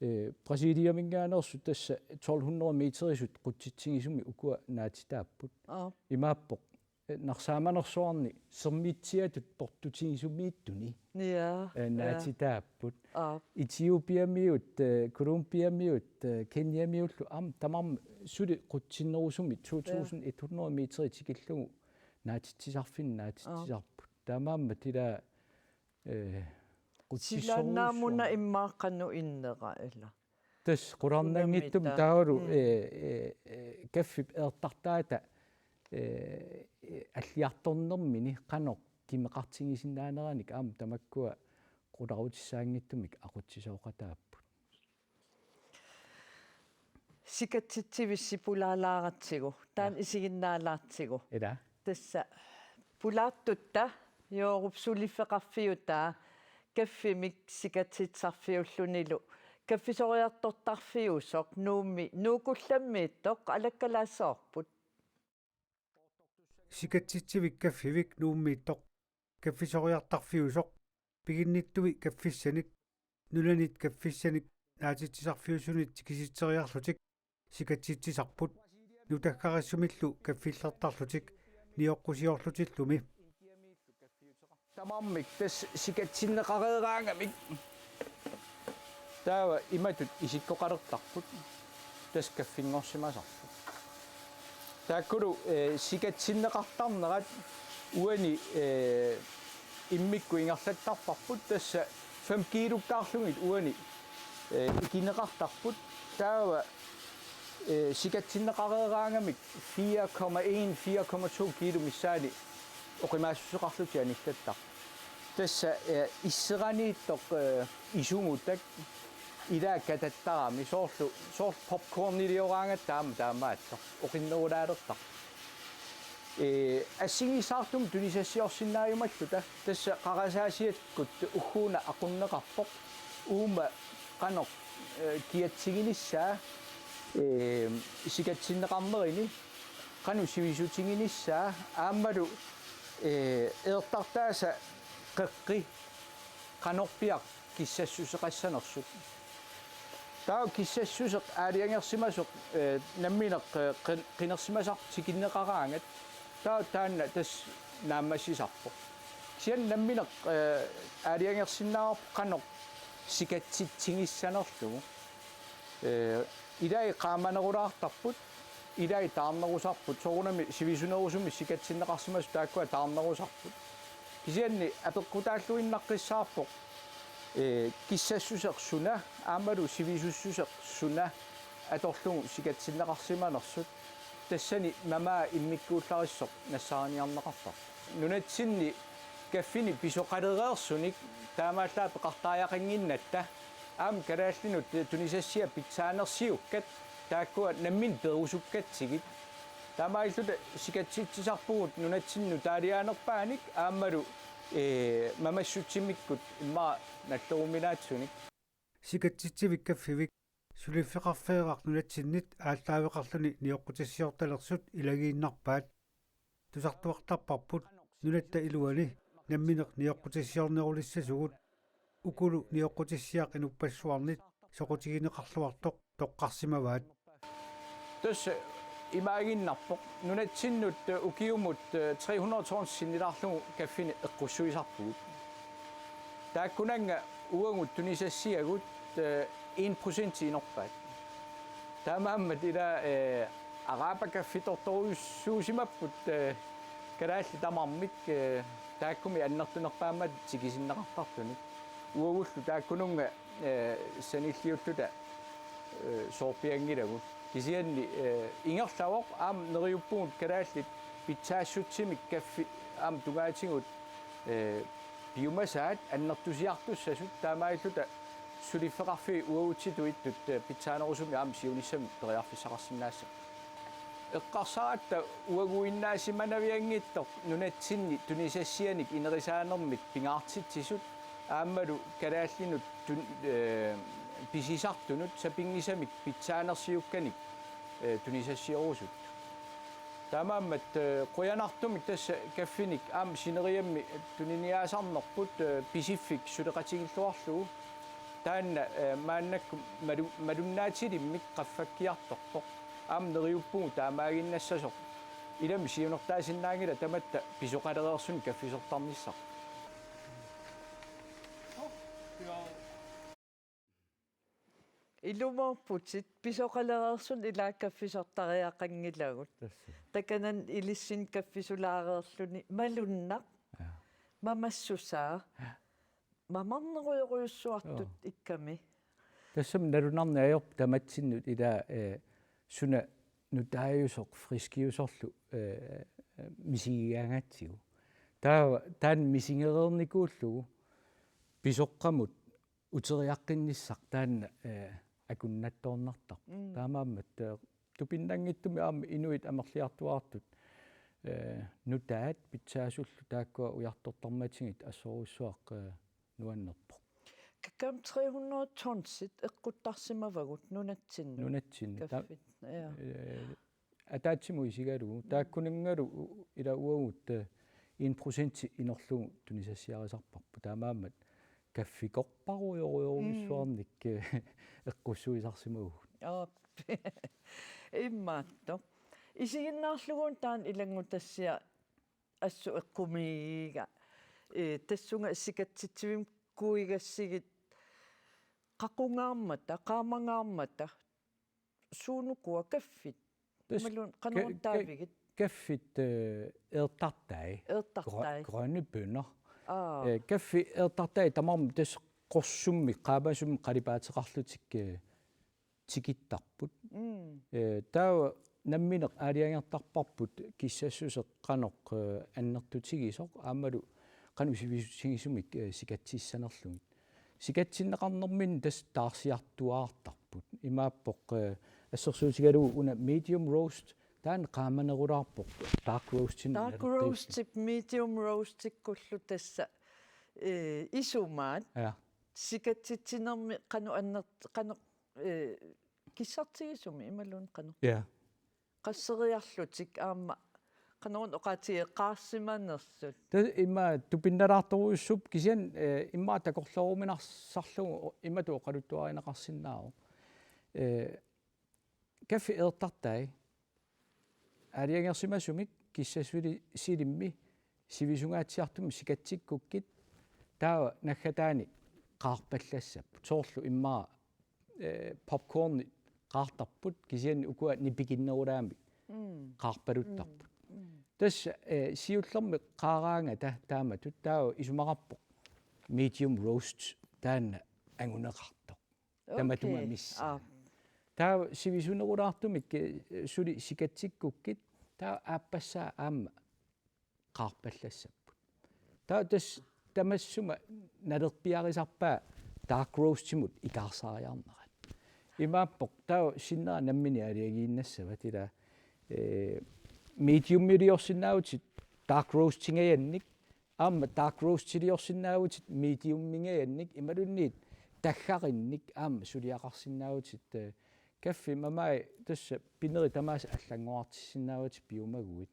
eh, Brasiliaminngaanneersut tassa tolv hundrede meterisut qutsitsigisumik ukua naatitaapput. Aa. Imaappoq, eh, narsaamanersuarni sermitsiatut portutigisumiittuni, ja, eh, ja, naatitaapput. Aa. Etiopiamiut, eh, Colombiamiut, eh, Kenyamiullu aamma tamarmik suli qutsinnerusumik to tusind et hundrede meter tikillugu naatitsisarfinni naatitsisarput. Aa. Taamaammat ilaa, eh, silaannaamuna qutsissorujussuarmik immaqa qanoq innera ilaa. Tassa qularnanngitsumik. Unamita. Taavalu, mm, eh, eh, eh, kaffip eertartaata, eh, eh, alliartornermini qanoq kimeqartigisinnaaneranik aamma tamakkua qularutissaanngitsumik aqutsisooqataapput. Sikatsitsivissi pulaalaaratsigu, taanna, ja, isiginnaalaartigu. Ila. Tassa pulaartutta Joorup suliffeqarfiutaa kaffimik sikatsitsisarfiullunilu kaffisoriartortarfiusoq Nuummi Nuukullammiittoq alakkalaassavarput. Sikatsitsivik kaffivik Nuummiittoq kaffisoriartarfiusoq piginnittui kaffissanik nunanit kaffissanik naatitsisarfiusunit tikisitseriarlutik sikatsitsisarput nutaggarissumillu kaffillertarlutik nioqqusiorlutillumi. Tamarmik tassa sikatsinneqareeraangamik taava imatut isikkoqalertarput, tassa kaffinngorsimasarput. Taakkulu, eh, sikatsinneqartarnerat uani, eh, immikkut ingerlattarparput, tassa fem kiilukkaarlugit uani, eh, ikineqartarput. Taava, eh, sikatsinneqareeraangamik fire komma en, fire komma to kilo missaani oqimaassuseqarlutik anillattarput. Tassa, eh, isseraniittoq, eh, isugutak ilaa katattarami soorlu, soorlu popcornilioraangatta aamma taamaattoq oqinnerulaalertarpoq. Eh, assigisaartumik tunisassiorsinnaajumalluta, tassa qarasaasiakkut ugguuna aqunneqarpoq uuma qanoq, eh, kiatsiginissaa, eh, sikatsinneqarnerini, qanoq sivisutiginissaa aammalu, eh, eertartaasa qeqqi qanorpiaq kissassuseqassanersut. Taava kissassuseq aalajangersimasoq, eh, nammineq, eh, qin-, qinersimasarput tikinneqaraangat. Taava taanna tassa naammassisarpoq. Kisianni nammineq, eh, aalajangersinnaavarput qanoq sikatsitsigissanerlugu. Eh, ilai qaamanerulaartarput, ilai taarnerusarput, soorunami sivisunerusumik sikatsinneqarsimasut taakkua taarnerusarput. Kisianni apeqqutaalluinnaqqissaarpoq, eh, kissassuseq suna, aammalu sivisussuseq suna atorlugu sikatsinneqarsimanersut, tassani mamaa immikkuullarissoq nassaariniarneqartarpoq. Nunatsinni kaffini pisoqalereersunik taamaallaat peqartariaqannginnatta, aamma kalaallinut tunisassiat pitsaanersiukkat taakkua nammineq perusukkatsigit. Taamaalilluta sikatsitsisarpugut nunatsinni nutaaliaanerpaanik aammalu, eh, mamassutsimikkut immaqa nalleruminaatsunik. Sikatsitsivik kaffivik suliffeqarfeeraq nunatsinnit aallaaveqarluni nioqqutissiortalersut ilagiinnarpaat. Tusartuartarparput nunatta iluani nammineq nioqqutissiornerulissasugut. Ukulu nioqqutissiaq inuppassuarnit soqutigineqarluartoq toqqarsimavaat. Tassa imaaginnarpoq nunatsinnut ukiumut tre hundrede tons sinnilaarlugu kaffini eqqussuisarpugut. Taakkunannga Uagut tunisassiagut, eh, en procent inorpaat. Taamaammat ila, eh, araapakaffitortorujussuusimapput, eh, kalaallit tamarmik, eh, taakkumi annertunerpaammat tikisinneqartartunut. Uagullu taakkununnga, eh, sanilliulluta, eh, soorpianngilagut. Kisianni, eh, ingerlavoq aamma neriuppugut kalaallit pitsaassutsimik kaffi aamma tungaatigut, eh, piumasaat annertusiartussasut taamaalilluta suliffeqarfiit uagutsitut ittut, eh, pitsaanerusumik aamma siunissami periarfissaqarsinnaassapput. Eqqarsaratta uaguinnaasimannavianngitsoq nunatsinni tunisassianik inerisaanermik pingaartitsisut aammalu kalaallinut tun-, eh, pisisartunut sapinngisamik pitsaanersiukkanik, eh, tunisassiorusut. Taamaammat, eh, qujanartumik tassa kaffinik aamma sineriammi tuniniaasarnerput, eh, Pisiffik suleqatigilluarlugu. Taanna, eh, maannakkut malu-, malunnaatilimmik qaffakkiartortoq. Aamma neriuppugut taamaaginnassasoq. Ilami siunertaasinnaanngilaq tamatta pisoqalereersunik kaffisortarnissaq. Ilumoorputit, pisoqalereersunik ilaa kaffisortariaqanngilagut. Tassa. Takanani ilissinnut kaffisulaareerluni malunnaq. Ja. Mamassusaa. Ja. Mamarnerujorujussuartut. Joo. Ikkami. Tassami nalunarneq ajorpoq tamatsinnut ilaa, eh, suna nutaajusoq friskiusorlu, eh, misigigaangaatsigu. Taava taanna misigereernikuullugu pisoqqamut uteriaqqinnissaq taanna, eh, akunnattoornartarpoq. Mm. Taamaammat, eh, tupinnanngitsumik aamma inuit amerliartuaartut, eh, nutaat pitsaasullu taakkua ujartortarmatigit assorujussuaq, eh, nuannerpoq. Kakkaam tre hundrede tonsit eqquttarsimavagut nunatsinnut. Nunatsinnut. Ta-, kaffit. Ja. Eh, ataatsimut isigalugu. Mm. Taakkununngalu u-, ila uagut, eh, en procent inorlugu tunisassiarisarparput. Taamaammat kaffikorparujorujorujussuarnik, mm, eh, eqqussuisarsimavugut. Aap. Imaattoq. Isiginnaarlugu taanna ilanngutassiaq assut eqqumiigiga. Eh, tassunga sikatsitsivimmikuuigassigit qaqungaarmata, qaamangaarmata, suunukua kaffit? Tassa imaluunniit ka-, ka-, qanoq taavigit? Kaffit, eh, eertartai. Eertartai. Grø-, grønne bønner. Aa. Eh, kaffi eertartai tamarmik tassa qorsummik, qaamasumik qalipaateqarlutik, eh, tikittarput. Mm. Eh, taava nammineq aalajangertarparput kissassuseq qanoq, eh, annertutigisoq aammalu qanoq sivisutigisumik, eh, sikatsissanerlugit. Sikatsinneqarnerminni tassa taarsiartuaartarput. Imaappoq, eh, assersuutigalugu una medium roast, taanna qaamanerulaarpoq dark roastimik. Dark roastip medium roastikkullu tassa, eh, isumaat. Ja. Sikatsitsinermi qanoq anner-, qanoq, eh, kissartigisumik imaluunniit qanoq. Ja. Qasseriarlutik aamma qanoq oqaatigeqaarsimanersut. Tassa immaqa tupinnalaartorujussuupput kisianni, eh, immaqa takorlooruminarsarlugu imatut oqaluttuarineqarsinnaavoq. Eh, kaffi eertartai aalajangersimasumik kissassusilimmi sivisungaatsiartumik sikatsikkukkit taava naggataani qaarpallassapput. Soorlu immaqa, eh, popcorni qaartarput kisianni ukua nipikinnerulaamik. Mm. Qaarpaluttarput. Mm. Mm. Tassa, eh, siullermik qaaraangata taamatut taava isumaqarpoq medium roast taanna anguneqartoq. Okay. Tamatuma missaa. Aa. Taava sivisunerulaartumik, eh, suli sikatsikkukkit taava aappassaa aamma qaarpallassapput. Taava tassa tamassuma nalerpiarisarpaa dark roastimut ikaarsariarnerat. Imaappoq taava sinnera nammineq aalajangiinnassavat ila, eh, mediumiliorsinnaavutit dark roastingajannik, aamma dark roastiliorsinnaavutit mediumingajannik, imaluunniit taggarinnik aamma suliaqarsinnaavutit, eh, kaffi mamai tassa pinerit tamaasa allanngorartissinnaavatit piumaguit.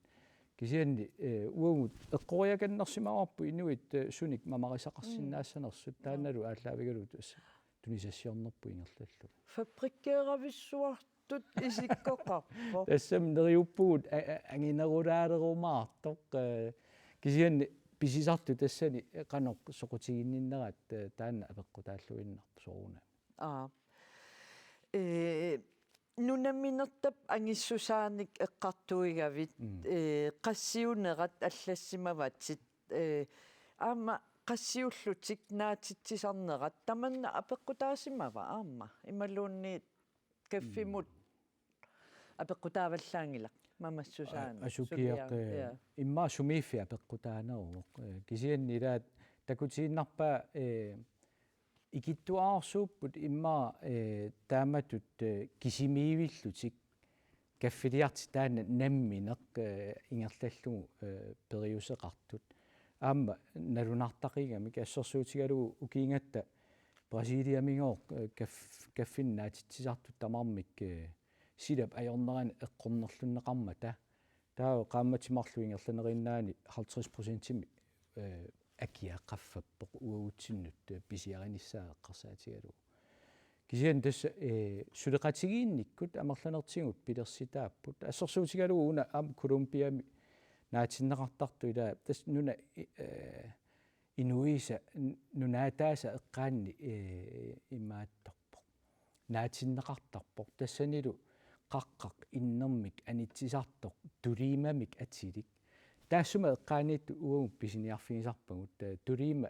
Kisianni, eh, uagut eqqoriakannersimavarput inuit, eh, sunik mamarisaqarsinnaassanersut. Mm. Taannalu aallaavigalugu tassa tunisassiornerput ingerlallugu. Fabrikkeeravissuartut isikkoqarpoq. Tassami neriuppugut a-, a-, anginerulaalerumaartoq, eh, kisianni pisisartut tassani qanoq soqutiginninnerat, eh, taanna apeqqutaalluinnarpoq soorunami. Aa. Ee, nunaminertap angissusaanik eqqartuigavit, mm, ee, qassiunerat allassimavatit, ee, aamma qassiullutik naatitsisarnerat tamanna apeqqutaasimava aamma? Imaluunniit kaffimut, mm, apeqqutaavallaanngilaq mamassusaanut. A-, asukiaq, suliaq, eh, ja, immaqa sumiiffik apeqqutaaneruvoq. Eh, kisianni ilaat takutiinnarpaa, eh, ikittuarsuupput immaqa, eh, taamatut, eh, kisimiivillutik kaffiliartik taanna nammineq, eh, ingerlallugu, eh, periuseqartut. Aamma nalunartaqigamik assersuutigalugu ukiugatta Brasiliamigooq, eh, kaf-, kaffinik naatitsisartut tamarmik, eh, silap ajornerani eqqornerlunneqarmata. Taava qaammatit marluk ingerlaneriinnaani halvtreds procentimik, eh, akia qaffappoq uagutsinnut, eh, pisiarinissaa eqqarsaatigalugu. Kisianni tassa, eh, suleqatigiinnikkut amerlanertigut pilersitaapput. Assersuutigalugu una aamma Colombiami naatinneqartartoq ilaa tassa nuna, eh, inuisa n-, nunaataasa eqqaanni, eh, imaattorpoq. Naatinneqartarpoq. Tassanilu qaqqaq innermik anitsisartoq tuliimamik atilik. Taassuma eqqaaniittut uagut pisiniarfigisarpagut, eh, tuliima,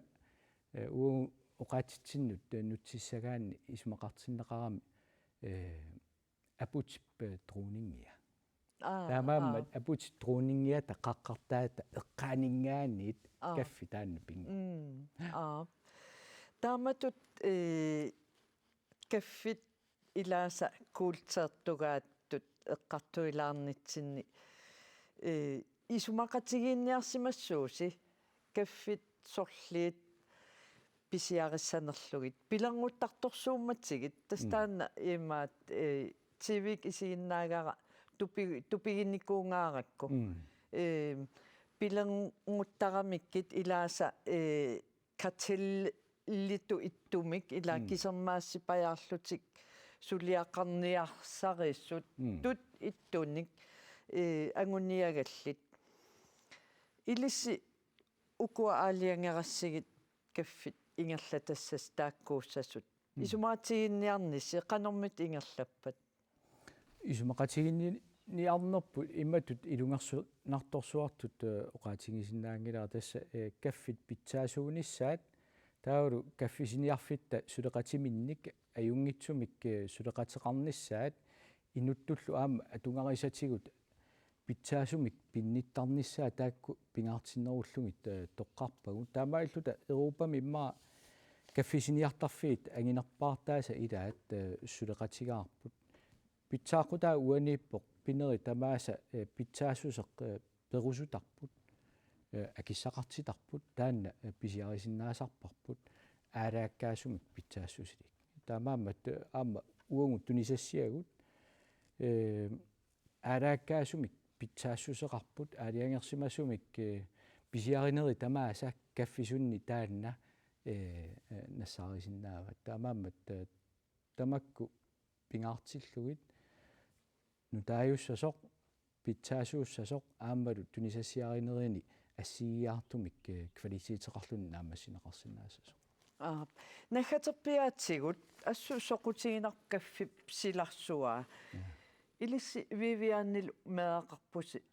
eh, uagut oqaatsitsinnut, eh, nutsissagaanni isumaqartinneqarami, eh, aputip, eh, dronningia. Aa, taamaammat aa, aputip dronningiata qaqqartaata eqqaaninngaanniit, aa, kaffi taanna pinngorpoq. Mm, aa. Taamatut, eh, kaffit ilaasa kuulteertugaattut eqqartuilaarnitsinni, eh, isumaqatigiinniarsimassuusi kaffit sorliit pisiarissanerlugit pilernguttartorsuummatigit, tassa, mm, taanna imaat, eh, T V-k isiginnaagara tupi-, tupiginikuungaarakku. Mm. Eh, pilernguttaramikkit ilaasa, eh, kartellitut ittumik ilaa, mm, kisermaassipajaarlutik suliaqarniarsarissut, mm, tut ittunik, eh, anguniagallit. Ilissi ukua aalajangerassigit kaffit ingerlatassasut taakkuussasut. Mm. Isumaqatigiinniarnissi qanormita ingerlappat? Isumaqatigiinniarnerput imatut ilungersunartorsuartut, eh, oqaatigisinnaanngilara tassa, eh, kaffit pitsaasuunissaat taavalu kaffisiniarfitta suleqatiminnik ajunngitsumik, eh, suleqateqarnissaat inuttullu aamma atugarisatigut pitsaasumik pinnittarnissaat taakku pingaartinnerullugit, eh, toqqarpagut. Taamaalilluta Europami immaqa kaffisiniartarfiit anginerpaartaasa ilaat, eh, suleqatigaarput. Pitsaaqutaa uaniippoq pinerit tamaasa, eh, pitsaassuseq, eh, perusutarput, eh, akissaqartitarput, taanna, eh, pisiarisinnaasarparput, aalaakkaasumik pitsaassusilik. Taamaammat, eh, aamma uagut tunisassiagut, eh, aalaakkaasumik pitsaassuseqarput, aalajangersimasumik, eh, pisiarinerit tamaasa kaffisunni taanna, eh, eh, nassaarisinnaavat. Taamaammat, eh, tamakku pingaartillugit nutaajussasoq, pitsaasuussasoq aammalu tunisassiarinerini assigiiaartumik, eh, kvaliteteqarluni naammassineqarsinnaassasoq. Aap. Naggaterpiaatsigut assut soqutiginarpoq kaffip silarsuaa. Ja. Ilissi Vivianilu meeraqarpusi.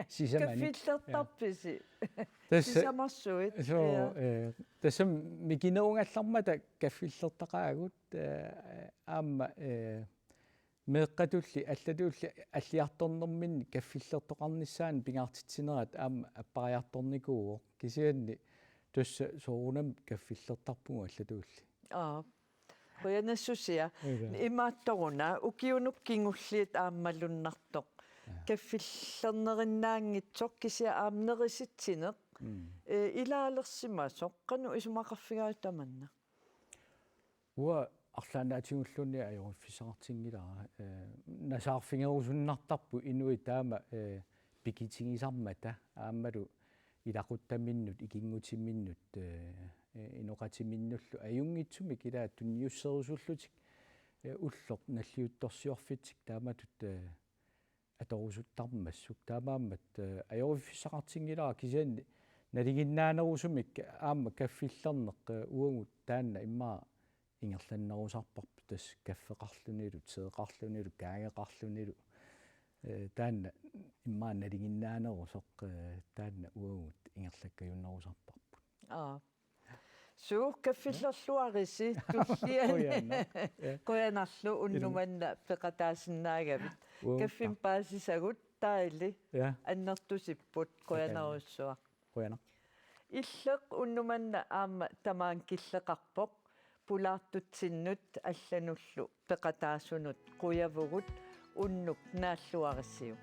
Sisamanik. Kaffillertarpisi. Ja. Tassa, sisamarsuit. So, ja, eh, tassa mikinerugallarmata kaffillertaqaagut, eh, aamma, eh, meeqqatulli allatulli alliartornerminni kaffillertoqarnissaanut pingaartitsinerat aamma appariartornikuuvoq. Kisianni tassa soorunami kaffillertarpugut allatulli. Aap. Qujanassusia. Ila. Imaattoruna ukiunut kingulliit aamma malunnartoq. Ja. Kaffillernerinnaanngitsoq kisianni aamma nerisitsineq. Mm. Eh, ilaalersimasoq, qanoq isumaqarfigaajuk tamanna? Uanga arlaannaatigulluunniit ajoriffissaqartinngilara, eh, nasaarfigerusunnartarput inuit taama, eh, pikitigisarmata aammalu ilaquttaminnut, ikinngutiminnut, eh, eh, inoqatiminnullu ajunngitsumik ilaa tunniusserusullutik, eh, ulloq nalliuttorsiorfitsik taamatut, eh, atorusuttarmassuk. Taamaammat, eh, ajoriffissaqartinngilara kisianni Nalinginnaanerusumik aamma kaffillerneq, eh, uagut taanna immaqa ingerlannerusarparput, tassa kaffeqarlunilu, teeqarlunilu, kaageqarlunilu, eh, taanna immaqa nalinginnaanerusoq, eh, taanna uagut ingerlakkajunnerusarparput. Aa. Suu, kaffillerluarisi tulliani. Qujanaq. Ja. Qujanarlu unnuk manna peqataasinnaagavit. Uagut. Kaffimik paasisagut taili. Ja. Annertusipput, qujanarsuaq. Qujanaq. Illeq unnuk manna aamma tamaanga killeqarpoq, pulaartutsinnut allanullu peqataasunut qujavugut, unnuk naalluarisiuk.